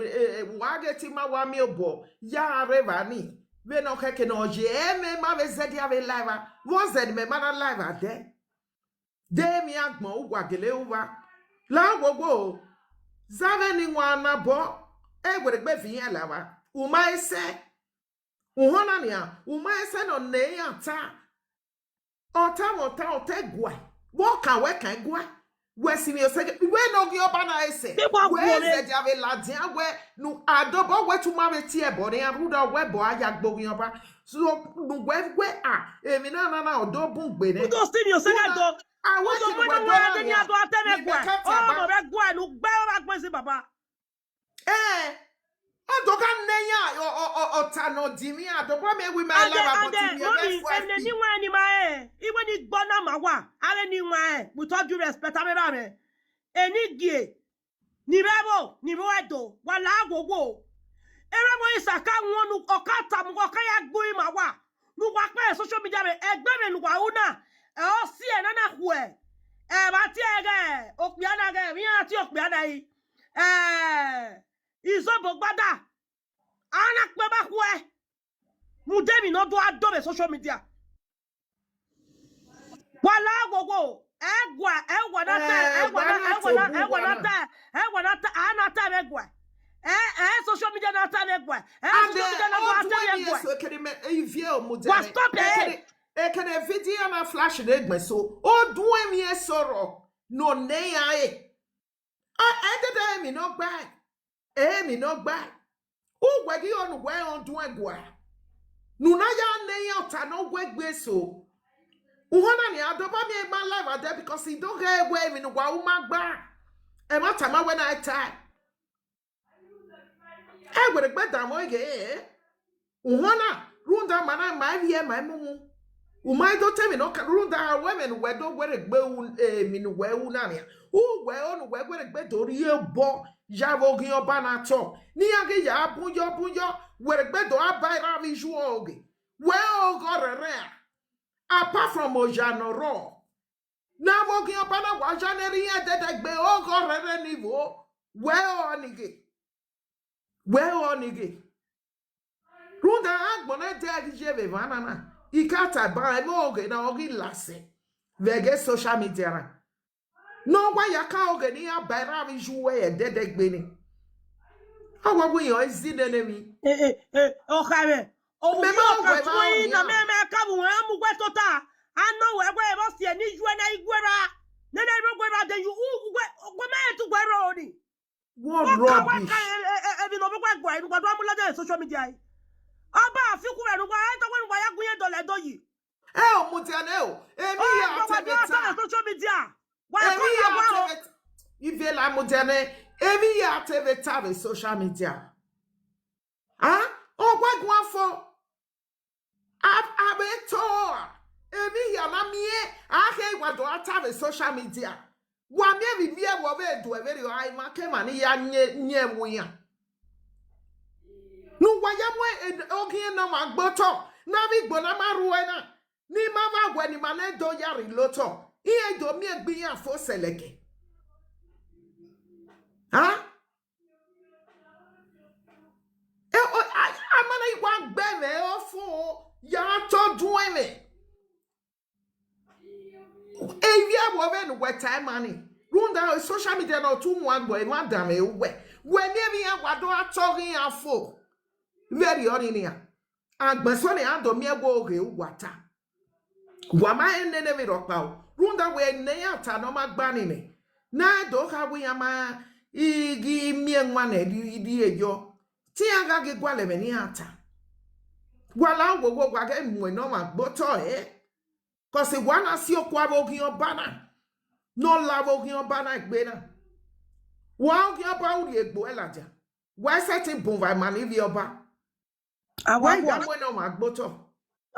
e, wa ghe te ima wa miẹn obọ ya rre evba ni, vbene ọ khẹke ne ọ ye, ẹmwẹ ma vbe zẹdẹ a vbe la evba, vbọ zẹ ne imẹ ma na la evba dẹ. De emwi agbọn uwa gele ru vba. La wowo o. Zẹ vbene iwan na bọ, ewerriegbe viọ iran la vba. U ma i sẹ. Uhunmwu na nian, u ma i sẹ ne ọ nọ iran ta. Ọ ta mwẹ, ọ ta, ọ ta ẹguae. Vbe ọ kan wẹ kan ẹguae? Wẹ si vbe osẹe, wẹ ne ọ ghi ọba na ẹsẹ. Te wa Wẹ guọmwẹ. Zẹdia vbe ladian wẹ, nu adobọ wẹ tu ma vbe tie ẹbọ ne iran rhunmwuda wẹ ẹbọ a ya gbe oghian ọba. So, nu wẹ wẹ a, emwi na na na ọ do bun gbe nẹ. Udo si vbe osẹe Una, do. A wẹ Udo kiri mọ wẹ na do wẹ ara de ni dona, a do a tẹ vbe ni mẹ guae. ka ta Ọ ba. mọ vbe guae ne u gbe ọmwa gbẹn si baba. Eh, ọ do gha nẹ iran, ọ, ọ, ọ, ọ ta ne ọ di mwẹ iran, do bọ mẹ wẹ ma And la then, ra and bọ ti then, mi ẹ mommy, fo ẹfi. Ene ni wan ni ma ẹ, iwe ni gbọ na ma wa, avbe ni wan ẹ, with all due respect, avbe ra mwẹ. Eni gie, ni vbe ẹvbo, ni vbe ẹdo, wa la wowo. Erha ọmọ Isaka wọn nu, ọ ka ta mu, ọ ka ya gbe ima wa. Ne uwa kpẹn social media vbe, ẹgbẹe vbe ne uwa ru na, ẹ, ọ si ẹre na na khuẹ. Ẹ, vbe a tie ẹghẹ, okpia na ghẹ, vbe iran tie okpia na yi. Ẹ, Izobo gbada, a na kpe ba khuẹ. Mu de emwi ne ọ do a do vbe social media. Wa la wowo, ẹguae, ẹguae na ta, Eh, ẹguae wa na, na ẹguae na, tobu ẹguae wa na na. ta, ẹguae na ta, a na ta vbe ẹguae. Ẹ, ẹ, social media na ta vbe ẹguae. Ẹ, And social media na wa ta vbe ẹguae. Oduẹmwi eso ekene mẹ, ivie omudia Wa mẹ. Stop it. Ekene, ekene video na flash ne egbe so. Oduẹmwi eso rọ, no ne ya e. A, ẹdẹdẹ emwi ne ọ gbae, emwi ne ọ gbae. Uwẹ ghi ọ ne uwẹ rẹn ọduẹn gua. Ne u na ya nẹ iran ọta ne ọ wẹ gbe eso. Uhunmwu na nian, a do ba miẹn ima live a dẹ because I do ghẹ wẹ emwi ne uwa ru ma gba. Ẹmwata ma wẹ na tae. Ẹwerriegbe danmwẹ ọghe, uhunmwu na, rhunmwuda ma na ma ivbi ẹmwẹ mumu. U ma i do ta emwi ne ọ ka, rhunmwuda wẹ emwi ne uwẹ do werriegbe ru, emwi ne uwẹ ru na nian. Uwẹ ọ ne uwẹ werriegbe do rhie obọ ya vbe oghian ọba na tọ. Ne iran ghi ya bun yọ, bun yọ, werriegbe do a ba erha avbe iye uẹ ọghe. Wẹ ọghe ọrẹrẹ a. Apart from oya ne ọ rrọọ. Ne avbe oghian ọba na wa ya ne erha iran ẹdẹdẹgbe, ọghe ọrẹrẹ ni vbo, wẹ ọ ni ghe. Wẹ ọ ni ghe. Rhunmwuda agbọn ne ẹdẹ ghi ye vbe emwa na na, I ka ta ban ẹmwẹ ọghe na ọ ghi lasẹ vbe ẹghẹ social media na. Ne ọ wa ya ka ọghe ne iran ba erha avbe iye uẹ ẹdẹdẹgbe ni. A wa wẹ iran ezi nene emwi. Eh, eh, eh, Ọkhaemwẹ, Mẹ ma wẹ ma tuẹn na, ọghe mẹ, mẹ ka vbe uwẹ mu wẹ tota. A nọ wẹ wẹ vbe ọsiẹ ne iye uẹ na i guẹ ra. Nene ro guẹ ra de yu, u, u, wẹ, wẹ mẹ tu guẹ ro ni. What Wọ ka wẹ ka rubbish? e, e, e, emwi ne ọ vbe guẹ guẹ, ne uwa do a mu ladian social media yi. Ọba afikun rẹ ne uwa, e tọ wẹ ne uwa ya gun ye dọlẹ do yi. Ẹ o, mudia nẹ o, emwi Ọ ya gba te wa vbe do a ta ta. vbe social media. Wa Emwi ko na ya wa te o. vbe ta. Ivie la mudia nẹ, emwi ya te vbe ta vbe social media. Ah, ọ wa guan fo. A, a vbe to a. Emwi ya na miẹn, a khe wa do a ta vbe social media. Wa miẹn vbe ivbi ẹvbo vbe do ẹvbe rriọ, a emwa ke emwa ni ya nyẹn, nyẹn ẹvbo iran. Ne uwa ya mu e, oghian ne ọmwa gbe otọ, ne avbe igbo na ma rhuẹ na, ne ima vbe awẹ ne ima na do ya rhie lotọ, iran do miẹn egbe iran fo sẹlẹkẹ. Ha? E, o, a, a ma na wa gbe mwẹ ofo, ya tọ duẹn mwẹ. Ivbi ẹvbo vbe ne uwẹ ta ima ni. Rhunmwuda social media na ọ tu mu agbọn emwa danmwẹ uwẹ. Wẹ miẹn emwi iran wa do a tọ ghe iran fo. Vberriọ ni nian. Agbọn eso ne iran do miẹn wẹ oghe uwa ta. Wa ma rẹn nene emwi rhọkpa o. Rhunmwuda wẹ ne iran ta ne ọ ma gba ni nẹ. Na do kha wẹ iran ma i ghi miẹn ẹwaẹn nẹ rhie yọ. Te iran gha ghi gualọ ẹmwẹ ne iran ta. Wa la wowo wa ghẹ mu ẹn ne ọmwa gbe otọ ẹre. Cause wa na si okua vbe oghian ọba na, ne ọ la vbe oghian ọba na egbe na. Wa oghian ọba u rhie egbe ẹre ladian. Wa i sẹtin bun vbe ima ni ivbi ọba. Wa Awa i ya guan. Mu ẹn ne ọmwa gbe otọ.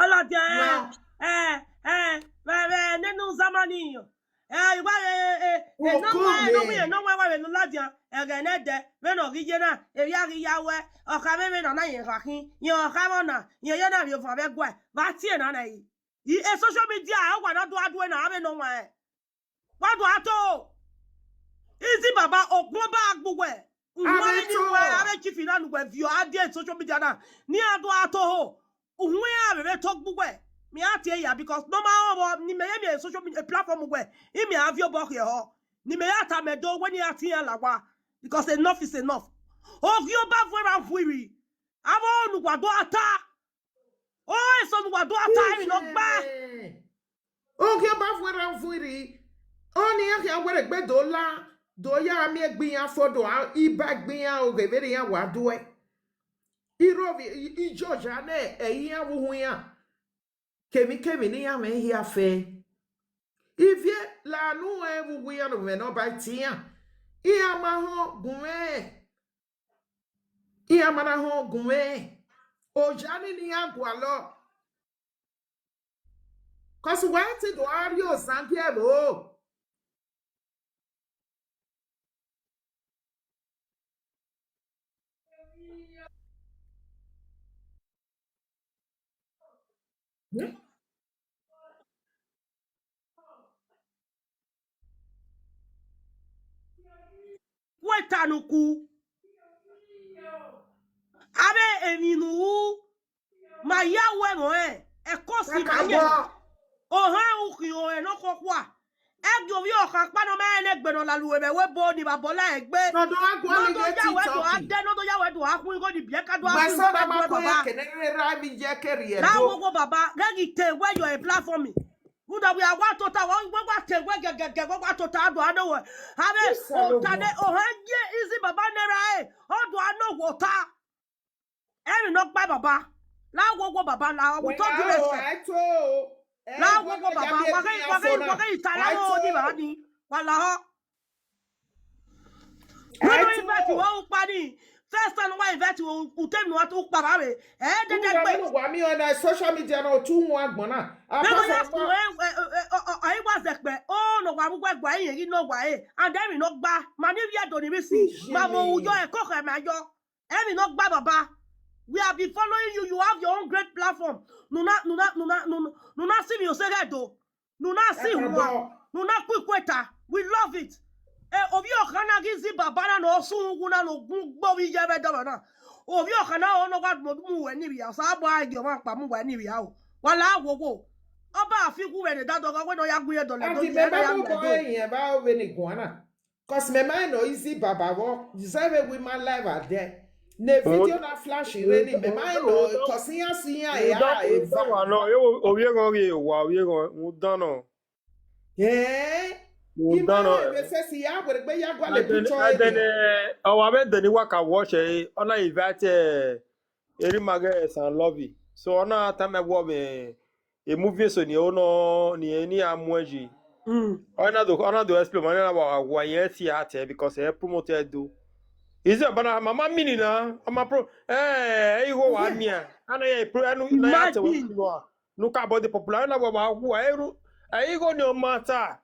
Ọlọdia, ẹ, Now, ẹ, ẹ, vbe, vbe, nene uzamani yọ. Ẹ, iwa, ẹ, ẹ, ẹ, ẹ, nọ wa, ẹ, nọ wa, ẹ, nọ wa, ẹ, nọ ladian. Ẹghẹ ne ẹdẹ, vbene ọ ghi ye na, erriọ a ghi ya wẹ, ọ kha vbe vbe na na yẹn gha khin, yẹn ọ kha vbọ na, yẹn ye na vbe ovun avbe ẹguae, vbe a tie na na yi. I, e social media, ọ wa na do a due na, avbe nọ wa ẹ. Wa do a to. Izi baba, ogun ọba gbe uwẹ. Uhun Avbe avbe ni to. Wẹ, avbe chief na nu wẹ viọ, a die social media na. Ni a do a to ho. Uhun iran vbe vbe to gbe uwẹ. Mẹ a tie ya because nọ ma rẹn vbọ ne imẹ ye miẹn social media platform wẹ, imẹ a viọ obọ khiẹ họ. Ne imẹ ya tama Ẹdo wẹ ne iran tie iran la owa, because enough is enough. Oghi Ọba vuẹ ra vuiri. Avbe ọnrẹn ne uwa do a ta. Ọnrẹn eso ne uwa do a ta, emwi ne ọ gba. Oghi Ọba vuẹ ra vuiri. Ọnii iran khian wẹrẹ egbe do la, do ya miẹn egbe iran fo, do a iba egbe iran, oghe vberriọ iran wa duẹ. Irhovbi, i, i jọjọ nẹ, ẹ i iran vbe uhunmwu iran. Kemwikemwi ne iran mwẹ hia fẹ. Ivie la nu ẹn vbe uwu iran ne ovbi mwẹ ne ọ ba tie iran. Iran ma họn gun mwẹ. Iran ma na họn gun mwẹ. Oja ni ne iran gualọ. Cause wẹ te do a rhie ozan gie ẹvbo. Ku eta ne u ku. Avbe emwi ne u ru, ma ya ru ẹmwẹ ọnrẹn, ẹko si ma yẹn. Ohan ukhin ọnrẹn ne ọ khuọkhua. Ẹgie ovbi ọkhan ọkpa ne ọ ma rẹn ne egbe ne ọ la ru ẹmwẹ wẹ ebo ni vbe abọ la egbe. Ne ọ do ya wẹ do a dẹ, ne ọ do ya wẹ do a khuan igho ni biẹ ka do a khuan igho na do baba. La wowo baba, ghẹ ghi te wẹ yọ e platform. Rhunmwuda wẹ a wa tota, wẹ wa te wẹ gẹgẹgẹ, wẹ wa tota, a do a nọ wẹ. Avbe ota ne ohan gie izi baba ne ra ẹre, ọ do a nọ wẹ ota. Emwi ne ọ gba baba. La wowo baba, la with all due respect. La wowo baba, wa ghe, wa ghe, wa ghe ita la wo ni ba ni. Wa la họ. Wẹ no invite wẹ ukpa ni. First time wa invite wẹ u te nu ukpa ba vbe. Eh, dede gbe. Wa mi on social media na, otu wọn agbọn na. Apart from that, ai wa zẹkpẹ, o no wa mu wẹ gua iyen ghi no wa e. And emwi ne ọ gba, ma ni vbiẹ do ni vbe si. Ma mo uyo ẹko khẹ ma yọ. Emwi ne ọ gba baba. We have been following you. You have your own great platform. Ne u na, ne u na, ne u na, ne u na, ne u na si emwi osẹghẹ do. Ne u na si huan. Ne u na ku ikueta. We love it. Eh, ovbi ọkhan na ghi zi baba na ne ọ sẹ uhunmwu na ne ogun gbe ovbi iye vbe ẹdẹ ọmwa na. Ovbi ọkhan na ọ ne ọ wa mu wẹ ni vbia. Osanobua ghi ọmwa kpa mu wẹ ni vbia o. Wa la wowo. Ọba a fi khu vbe ne dadọghe wẹ ne ọ ya gu irẹn dọlẹ do. Adi ye mẹ na ba ya mu mu ẹdọ. Ẹyin ẹ ba vbe ni guan na. Cause mẹ ma nọ izi baba vbọ, zẹ vbe wẹ ima live adẹ. Ne video na flash rre ni, mẹ ma nọ, cause iran si iran e a eva. Wa nọ, ovbi eghọn ghi wa, ovbi eghọn, rhunmwuda nọ. Eh, ima nọ, vbe first ya wẹrẹ gbe ya gualọ picture ẹdẹ. Ọ wa vbe dẹ ni wa ka watch ẹre, ọ na invite, eh, Erima ghẹ San Lovey. So, ọ na tama wẹ vbe e movie eso ni o nọ, ni, ni a mu ẹn yi. Mm. Ọ na do, ọ na do explain, ma na wa, wa yẹn si a tẹ, because ẹ promote Ẹdo. Izi baba na, mama mini na, ama pro, eh, igho wa mia. Ana ye pro, anu, na ya tẹ wa. Imagine. Nu ka body popular, na wa wa hu, ẹ ru, ẹ igho ni ọ ma ta.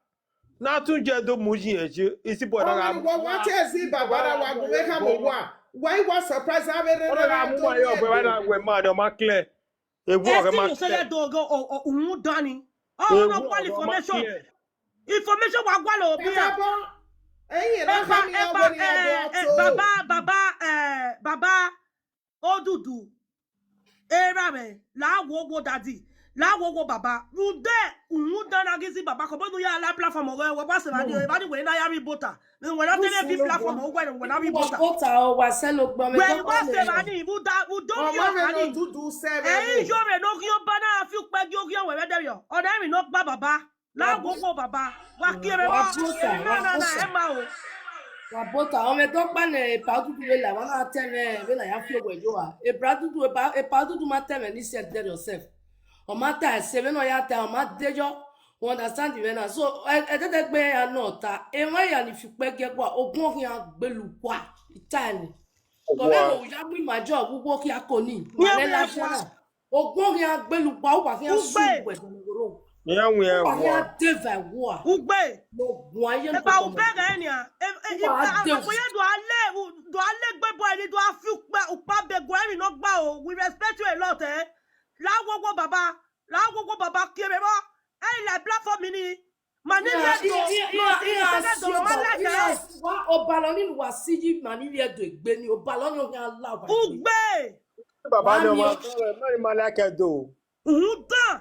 Na tun je do mu yi ẹje, isi boy na gha mu. Wa wa te zi baba na wa gu vbe khama owa. Wa i wa surprise avbe rere. Ọ na gha mu ma yo, baba na wẹ ma, ọ ma clear. Ewu ọghẹ ma clear. Ẹse yo sẹ ya do go, o, o, uhunmwu dan ni. Ọ, ọ na gualọ information. Information wa gualọ obi ya. Ẹyin na khama iran wẹ ni ya do ato. Baba, baba, eh, baba, Odudu, erha mwẹ, la wowo daddy, la wowo baba. Rhunmwuda uhunmwu dan na ghi zi baba, khọbọ ne u ya la platform ọghẹ, wẹ wa sẹ evba ni, evba ni wẹ na ya rhie bota. Wẹ na te ne vi platform ọghẹ, wẹ na rhie bota. Bota o, wa sẹ logbe, wẹ wa sẹ evba ni, vbe u da, vbe u do rhie ọkpa ni. Ẹ i yo mwẹ ne oghian ọba na fi ukpẹ gie oghian wẹ vbe ẹdẹrriọ. Ọ na emwi ne ọ gba baba. La wowo baba, wa kie mwẹ vbọ, emwi na na na ẹ ma o. Wa bota, ọ mwẹ dọkpa ne Epa Odudu vbe la, wa na tẹ mwẹ vbene a ya fi owẹ yo a. Epa Odudu, Epa, Epa Odudu ma tẹ mwẹ ni sẹ there yourself. Ọ ma ta ẹse vbene ọ ya ta, ọ ma de yọ. You understand mwẹ na? So, ẹ, ẹdẹdẹgbe ya nọ ta, emwa ya ni fi ukpẹ gie ẹguae, ogun ọ khian gbele uwa, I ta ẹn. Kọ vbe ro ya mu ima jọ, wu wo khian ko ni, ma nẹ la khian na. Ogun ọ khian gbele uwa, uwa khian su uwẹ dọlọ ro. Iran wiẹn ẹwa. Uwa khian de va ẹwa. Ugbe. Ne ogun aye ne Eba koko ubẹghe nian. Uwa de. Uwa ye do a le, do a le egbe bọ ni, do a fi ukpa, ukpa be guẹ emwi ne ọ gba o. We respect you a lot, eh. La wowo baba, la wowo baba kie mwẹ vbọ. Ẹ i la platform ni. Ma ni ye do, ma ni ye do, ma like. Wa obalọ ni wa si yi ma ni ye do egbe ni, obalọ ni o khian la wa. Ugbe. Baba ni wa ma ni ma like do. Uhunmwu dan.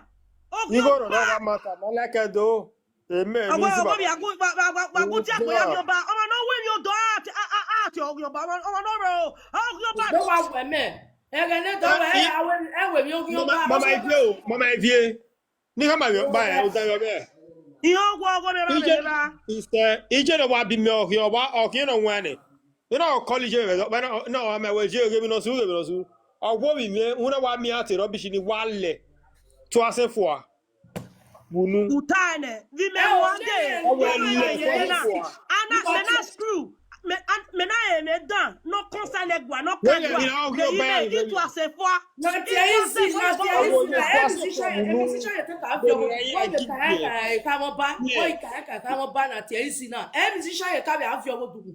Igho rọ na gha mata, ma like do. Amen. Ọwọ, ọwọ vbe a gu, wa, wa, wa, wa gu dia gbe ya vbiẹ ọba. Ọmwa ne ọ wẹ emwi odọ, a, a, a, a tie ọghe ọba. Ọmwa, ọmwa ne ọ rre, ọghe ọba. Igbe wa wẹ mẹ. Ẹghẹ ne dọ wẹ, ẹ, ẹ wẹ, ẹ wẹ emwi oghe ọba. Mama, mama, ivie o, mama, ivie. Ne I khama vbe ọkpa ẹn, odẹ vbe ọghẹ. Iran ọgua ọghe ọmwa vbe evba. Isẹ, iye ne wa bi mẹ ọkhian, ọ wa, ọkhian ne ọ wan nẹ. Ne ọ kọlọ iye vbe, vbe na, na wa mẹ wẹ iye ghe emwi ne ọ su, ghe emwi ne ọ su. Ọ wo vbe mwẹ, una wa miẹn ate rubbish ni wa lẹ. Tuasẹ fua. Bunu. Uta nẹ, vbe imẹ wa de. Ọ wẹ lẹ tuasẹ fua. Ana, mẹ na screw. Mẹ, an-, mẹ na re mẹ dan, no concern ẹguae, no concern ẹguae. Vbe imẹ, I tuasẹ fua. Na tie easy, na tie easy, na, ẹ musician, ẹ musician ye te ka viọ, ọ ye ka ya ka ya ka mọ ba, ọ ye ka ya ka ya ka mọ ba, na tie easy na. Ẹ musician ye ka vbe a viọ vbe odughu.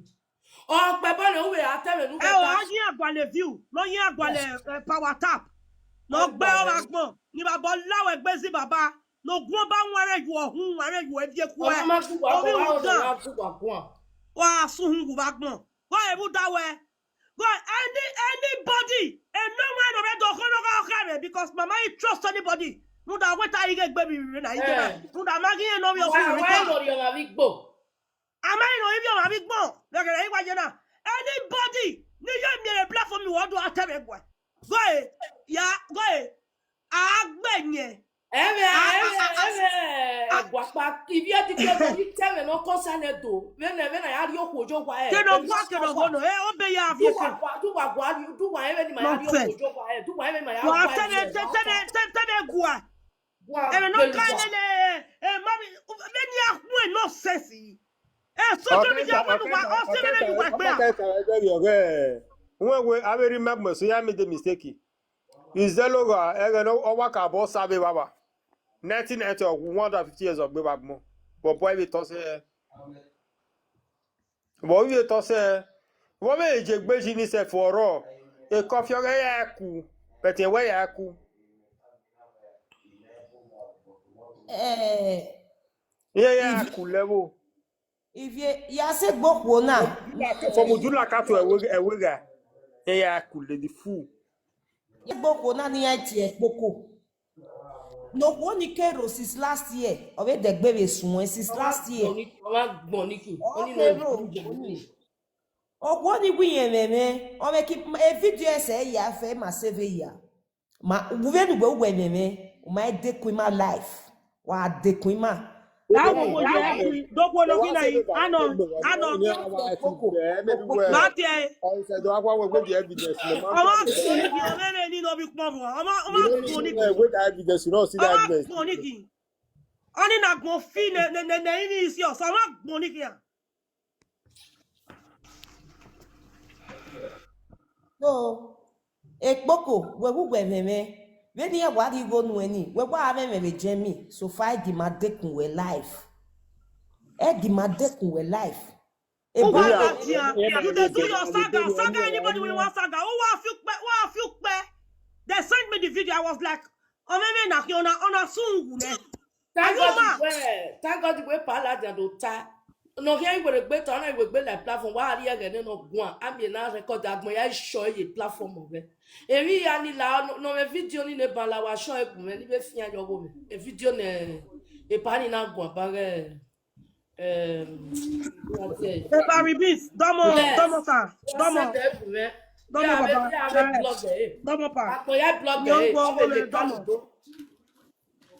Ọ kpẹ bọ ne u vbe a tẹ vbe ne u vbe ta. Ẹ o, ọ yin agualẹ view, ne ọ yin agualẹ, eh, power tap. Ne ọ gbe ọmwa agbọn, ni baba la wẹ gbe zi baba, ne ogun ọba wanrẹn yu ọhun, wanrẹn yu ẹviẹ khuẹ. Ọmọ ma gu wa guan, wa su uhunmwu vbe agbọn. Wa evbuda wẹ. Go any, anybody, emẹ ọmwa ne ọ rre do khọ ne ọ gha khẹ mwẹ, because mama I trust anybody. Rhunmwuda wẹ ta ighe egbe vbe rre na, ighe na. Rhunmwuda ma ghi rẹn ne ọ vbe ọghe rre ta. Wa rhie ọmwa vbe igbo. A ma rẹn ne ọ rhie ọmwa vbe igbo, vbe ẹghẹ ne I wa ye na. Anybody ni ye miẹn platform wẹ do a tẹ mwẹ guẹ. Go e, ya, go e, a gbe yẹn. Ẹmwẹ, ẹmwẹ, ẹmwẹ, ẹguakpa, ivbi ẹdẹ ke do, I tẹ mwẹ ne ọ kọ sa nẹ do. Vbene, vbene a ya rhie okhuo ye owa ẹre. Kene owa, kene owa nọ, e, ọ be ya viẹ ke. Du wa gua, du wa gua, du wa ẹmwẹ ni ma ya rhie okhuo ye owa ẹre, du wa ẹmwẹ ni ma ya gua. Wa tẹ mwẹ, tẹ mwẹ, tẹ mwẹ gua. Ẹmwẹ ne ọ ka nene, e, ma vbe, vbene a khuẹn nonsense. E, social media wẹ ne uwa, ọ sẹ vbene ne uwa gbe a. Uwẹ wẹ, avbe rhie ima gbọn so ya make the mistake. Izẹlogha, ẹghẹ ne ọ wa ka bọ sa vbe evbavba. Nineteen ninety, one hundred fifty years ọ gbe vbe agbọn. Bọbọ ivbi etọ sẹ. Vbe ivbi etọ sẹ. Vbe ọ vbe je gbe ji ni sẹ fo ọrọ. Ekọfi ọghe ya ku. But wẹ ya ku. Eh, iran ya ku level. Ivie, ya sẹ egbe okhuo na. From Ujulaka to Ẹwegha, iran ya ku lady fool. Egbe okhuo na ne iran tie Ekpoko. Ne okhuo ni ke rro since last year, ọ vbe dẹgbe vbe suẹn since last year. Ọ ma gbọn ni ki, ọ ni nọ. Okhuo ni wẹ irẹn mwẹ mwẹ, ọ vbe ki e video ẹsẹ ya fẹ ma save ya. Ma, vbene uwẹ uwẹ mwẹ mwẹ, u ma dekun ima life, wa dekun ima. Awo wo ye ku, do wo no gina yi, ano, ano. Ma tie. Ọ ma gbọn ni ki, ọ vbe ni no bi kpọn vọ, ọ ma, ọ ma gbọn ni ki. Wẹ da evidence, you don't see that evidence. Ọ ma gbọn ni ki. Ọ ni na gbọn fi ne, ne, ne, ne, ini isi ọsọ, ọ ma gbọn ni ki a. So, Ekpoko, wẹ wu wẹ mwẹ mwẹ, vbene iran wa ghi gho nuẹn ni, wẹ wa mwẹ mwẹ vbe jẹ mi, so far ẹ gi ma dekun wẹ life. Ẹ gi ma dekun wẹ life. Who was that here? You dey do your saga, saga anybody wey wan saga. Who wa fi ukpe, wa fi ukpe. They sent me the video, I was like, ọmọ mwẹ na khian, ọna, ọna sun wu nẹ. Thank God wẹ, thank God wẹ Paladin do ta. Ne ọ khian iwere gbe ta, ọ na iwere gbe la platform, wa rhie ẹghẹ ne nọ guan, a miẹn na record agbọn ya sure ye platform ọghẹ. Emwi ya ni la, nọ, nọ mwẹ video ni ne ban la, wa sure egbun mwẹ ni vbe fian yọ gho mwẹ. E video ne, e pa ni na guan ba ghẹ, em, Barry Beans, dọmọ, dọmọ sa, dọmọ. Dọmọ baba, dọmọ pa. Akpọ ya blog ẹ, ọ vbe le blog do.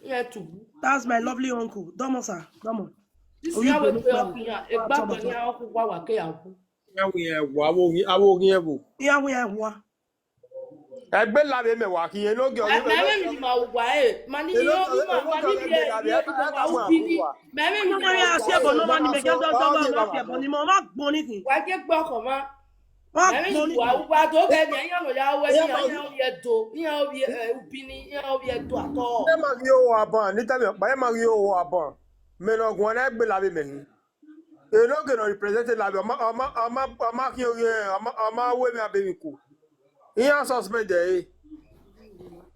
Iran tu. That's my lovely uncle. Dọmọ sa, dọmọ. This is how we pay up here. Egba gbẹ ni a kú wa wa ke ya kú. Iran wi ẹwa, avo ghi, avo ghi ẹvbo. Iran wi ẹwa. Ẹgbe la vbe mẹ wa khian, no gi ọ. Mẹ vbe mi ma wa e, ma ni yo, ma ni bi e, bi e, bi e, wa u bi ni. Mẹ vbe mi ma ya se bo no ma ni me ke do do ma se bo ni mo ma gbọn ni khin. Wa je gbe ọkọ ma. Wa gbọn ni. Wa, wa do ghe ni, iran no ya wẹ ni, iran ovbi ẹdo, iran ovbi, eh, ubini, iran ovbi ẹdo atọ. Ẹ ma ghi o aban, ni tell me, ba ẹ ma ghi o aban. Mẹ ne ọ guan na gbe la vbe mẹ hin. Enogie ne ọ represent Lavie, ọ ma, ọ ma, ọ ma, ọ ma khian oghian, ọ ma, ọ ma ru emwi abemwi ku. Iran suspend ẹre.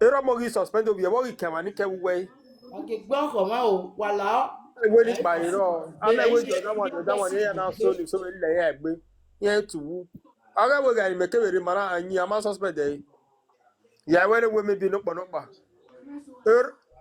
Erha ọmọ ghi suspend ovbi ẹvbo ghi kẹmwa ni kẹ vbe uwẹ. Wa ke gbe ọkhọ mwa o, wa la ọ. Ewe ni kpa erha. A ma wẹ the other one, the other one, iran na so ni so vbe lẹ iran egbe. Iran tu wu. A ghẹ wẹ gha ni mẹ kevbe rre ma na yin, a ma suspend ẹre. Ya wẹ ne wẹ maybe nọkpa nọkpa. Er-,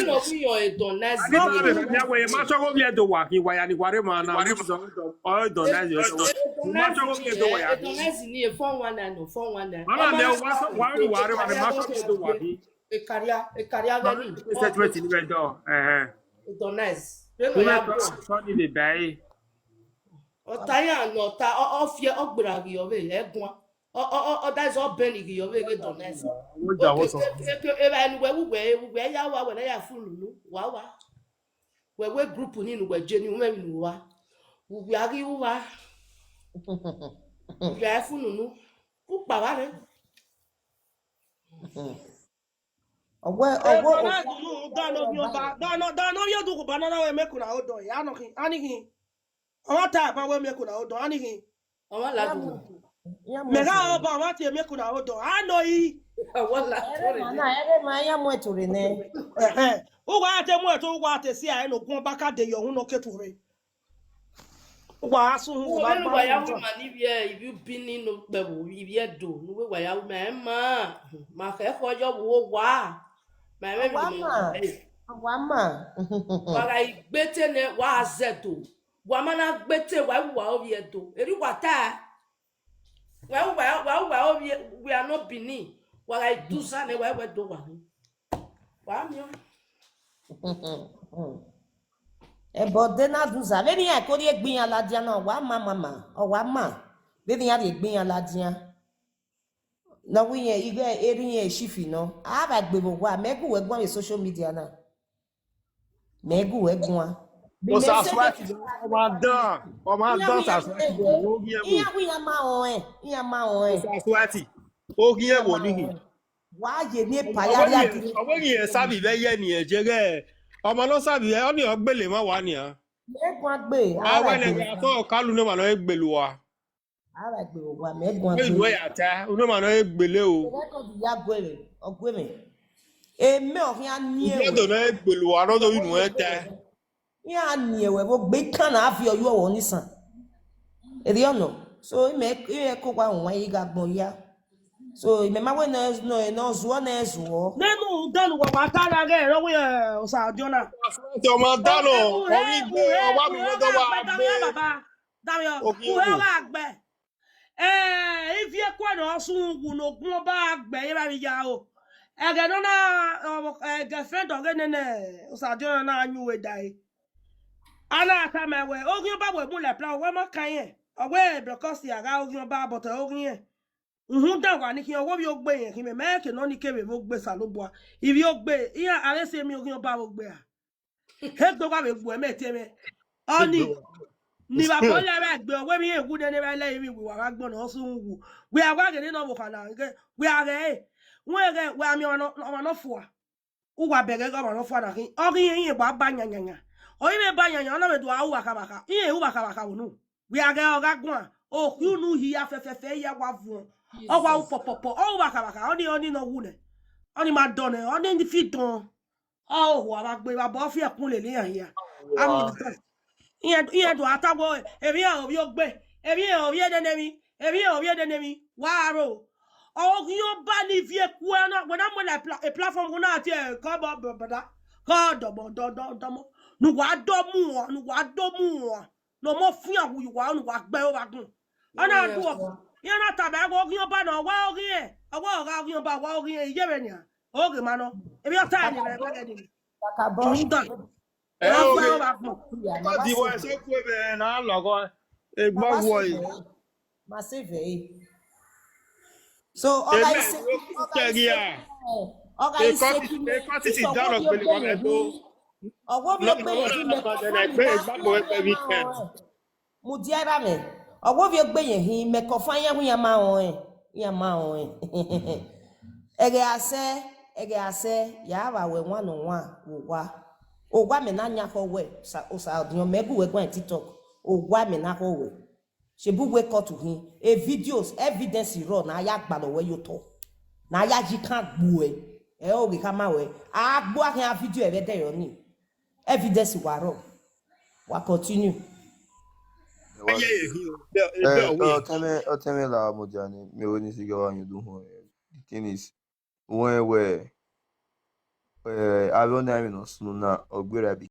Ẹ nọ vbe yọ Edon Nice. Ani ma vbe ya wẹ ma sọgho vbe Edon wa khin wa ya ni wa re ma na. Ọ Edon Nice. Edon Nice ni, Edon Nice ni four one nine, no, four one nine. Mana mẹ wa so wa ni wa re ma ma sọgho vbe Edon wa khin. Ekaria, ekaria vẹ ni. Statement ni vbe do. Eh. Edon Nice. Re no ya bro. So ni le bai. Ọta iran ne ọta, ọ, ọ fiẹ, ọ gbera ghi ọvbe, ẹ guan. Ọ, ọ, ọ, ọ da zọ bẹn ni ghi ọvbe ghe Edon Nice. Wo ja wo so. Evba ne uwẹ, uwẹ, uwẹ ya wa, wẹ na ya fu nunu, wa wa. Wẹ wẹ group ni ne uwẹ je ni, umẹ ni wa. Uwẹ a ghi ru wa. Uwẹ a fu nunu. Ku kpa vba rẹ. Ọwẹ, ọwẹ, Edon Nice, dọnọ, dọnọ, dọnọ, dọnọ, ye du ku banana we make una hold on. Ya nọ khin, ani khin. Ọmwa ta ẹban wẹ make una hold on, ani khin. Ọmwa la du. Mẹ gha ọba, ọmwa tie make una hold on. A nọ yi. Ọmwa la du. Ẹrẹ ma na, ẹrẹ ma ya mu ẹto rre nẹ. Ẹhẹn. Uwa te mu ẹto, uwa te si a ẹn ogun ọba ka de yọ, uhun nọ ke tuorre. Uwa a sunu, uwa Uwẹ ne ba uwa ya mu wu ima ni vbiẹ, ivbi ubini ne okpẹvbo, ivbi Ẹdo, ne uwẹ wa ya wu ima, ẹ ma, ma khẹ khọ yọ vbe uwu owa. Ma ẹmwẹ Wa vbe ma, wa ma. Wa gha i gbe te nẹ, wa zẹ do. Wa ma na gbe te, wa wu wa ovbi Ẹdo. Eri wa ta. Wa wu wa, wa wu wa ovbi, we are not Benin. Wa gha i duza nẹ, wa wẹ do wa ni. Wa miẹn. Ẹbọ de na duza, vbene iran ko rhie egbe iran ladian na, ọ wa ma mama, ọ wa ma, vbene iran rhie egbe iran ladian. Ne ọ wẹ irẹn, ighe erha irẹn chief nọ, a vbe gbe vbe owa, mẹ gu wẹ guan vbe social media na. Mẹ gu wẹ guan. Vbe Osa message Sweaty, ọ ma dan, ọ ma iran dan wẹ Osa iran Sweaty, wẹ, ọ ghi ẹvbo. Iran wẹ iran ma rẹn, iran ma rẹn. Osa Sweaty, ọ ghi ẹvbo ni hin. Wa ye ne epa ya rria giri. Ọ wẹ ghi rẹn sabi vbe ẹyẹ ni, ẹ jẹ ghẹ. Ọmọ ne ọ sabi vbe, ọnii ọ gbele emwa wa nian. Mẹ guan gbe, a wa wẹ ne gbe. Ẹghẹ a tọ kalu ne ọmwa ne ọ i gbele uwa. A wa gbe owa, mẹ guan gbe. Unu ya ta, unu ma nọ egbele o. Record ya gue mwẹ, ọ gue mwẹ. Emẹ ọ khian niẹn wẹ. Ugbẹdo nọ egbele uwa, nọ do inu ẹ ta. Iran niẹn wẹ vbe ogbe ikan na viọ ye ọvbọ ni san. Erriọ nọ. So, imẹ, imẹ ko wa wan ighe agbọn hia. So, imẹ ma wẹ nọ, nọ, nọ zuọ, nọ zuọ. Nenu danu wa wa ta na ghe, rọ wẹ, eh, Osa Ọdiọn na. Ọmọ danu, ọ ghi gbe, ọ wa mi wẹ dọ wa gbe. Damiọ, Ogiẹn uhe wu. Ọ gha gbe. Eh, ivie kuẹ ne ọ sunu wu ne ogun ọba gbe ye vbe ya o. Ẹghẹ ne ọ na, ọ, eh, girlfriend ọghe nene, Osa Ọdiọn na yu we dae. A na tama wẹ, Ogiẹn ọba wẹ mu lẹ plan, wẹ ma kan irẹn. Ọ wẹ because a gha Ogiẹn ọba, but Ogiẹn. Uhunmwu dan wa ni khian, ọghe ovbi ogbe irẹn khin mẹ, mẹ ke nọ ni kevbe vbe ogbe Osanobua. Ivbi ogbe, iran a vbe sẹ emwi Ogiẹn ọba vbe ogbe a. Egbe wa vbe gbuẹ mẹ te mwẹ. Ọni, ni vbe abọ ya vbe egbe, ọ wẹ emwi irẹn wu nene vbe lẹ emwi wa gha gbọn ne ọ sunu wu. Wẹ a wa ghe ne ọ vbe okha na, ghe, wẹ a ghe, wẹ ghe, wẹ a miẹn ọmwa nọ, ọmwa nọ fua. Uwa bẹghe ghe ọmwa nọ fua na khin. Ọ ghi irẹn wa ba yanyanya. Ọ i vbe ba yanya, ọ na vbe do a ru vbakha vbakha. Irẹn ru vbakha vbakha vbe unu. Wẹ a ghe ọ gha guan. Okhiunu hia fẹfẹfẹ ya wa vuọn. Ọ wa ru pọpọpọ. Ọ ru vbakha vbakha. Ọni, ọni nọ wu nẹ. Ọni ma dọn nẹ. Ọni fi dọn. Ọ ho a vbe gbe vbe abọ fi ẹkun lele iran hia. Ami iran, iran do a ta wẹ emwi iran ovbi ogbe, emwi iran ovbi edenemi, emwi iran ovbi edenemi, wa aro. Ogiẹn ọba ni viọ ekuẹ na, wẹ na mu la pla-, e platform wẹ na tie kọ bọ bọ bọ da, kọ dọmọ dọ dọ dọmọ, ne uwa do mu wọn, ne uwa do mu wọn, ne ọmọ fian wu uwa, ne uwa gbe ro vbe agbọn. Ọ na du ọ, iran na tama ẹvbo Ogiẹn ọba na, ọ wa Ogiẹn, ọ wa ọghe Ogiẹn ọba, wa Ogiẹn, iye vbe nian. Oghe ma nọ. Emwi ọ ta ni mwẹ vbe ẹghẹ ni. Kakabọ. Rhunmwuda. Ẹ, ọ oghe. Gba ọmwa agbọn. Kọdi wẹ ẹse ku ẹmwẹ na lọghọ. Egbe wọ yi. Ma se vẹ e. So, ọ gha ise, ọ gha ise, ọ gha ise ki me. Ekọti si dọrọ gbele wa mẹ do. Ọ wo vbe egbe ye fi mẹ. Egbe gba bo egbe weekend. Mudia erha mwẹ, ọ wo vbe egbe ye hin, mẹ kọfan iran hu iran ma rẹn, iran ma rẹn. Ẹghẹ a sẹ, ẹghẹ a sẹ, ya vba wẹ wan ne ọwan vbe owa. Owa mẹ na yan khọ wẹ, Osa, Osa Ọdiọn, mẹ gu wẹ guan TikTok, owa mẹ na khọ wẹ. Ṣebí uwẹ court hin, e videos, evidence rrọọ ne a ya gbalọ wẹ ye otọ, ne a ya yi kan gbuẹ, ẹ, oghe khama wẹ, a gbe akhian video ẹvbo ẹdẹ yọ ni. Evidence wa rrọọ, wa continue. Eye ehi o, bẹ, bẹ Eh, ọwẹ. Ọtẹn mwẹ, ọtẹn mwẹ la Mudia ni, mi ro ni si gẹ wa yan udu họn. The thing is, wẹ wẹ, eh, avbe ọna ẹmwẹ ne ọ sunu na, ọ gberra bi.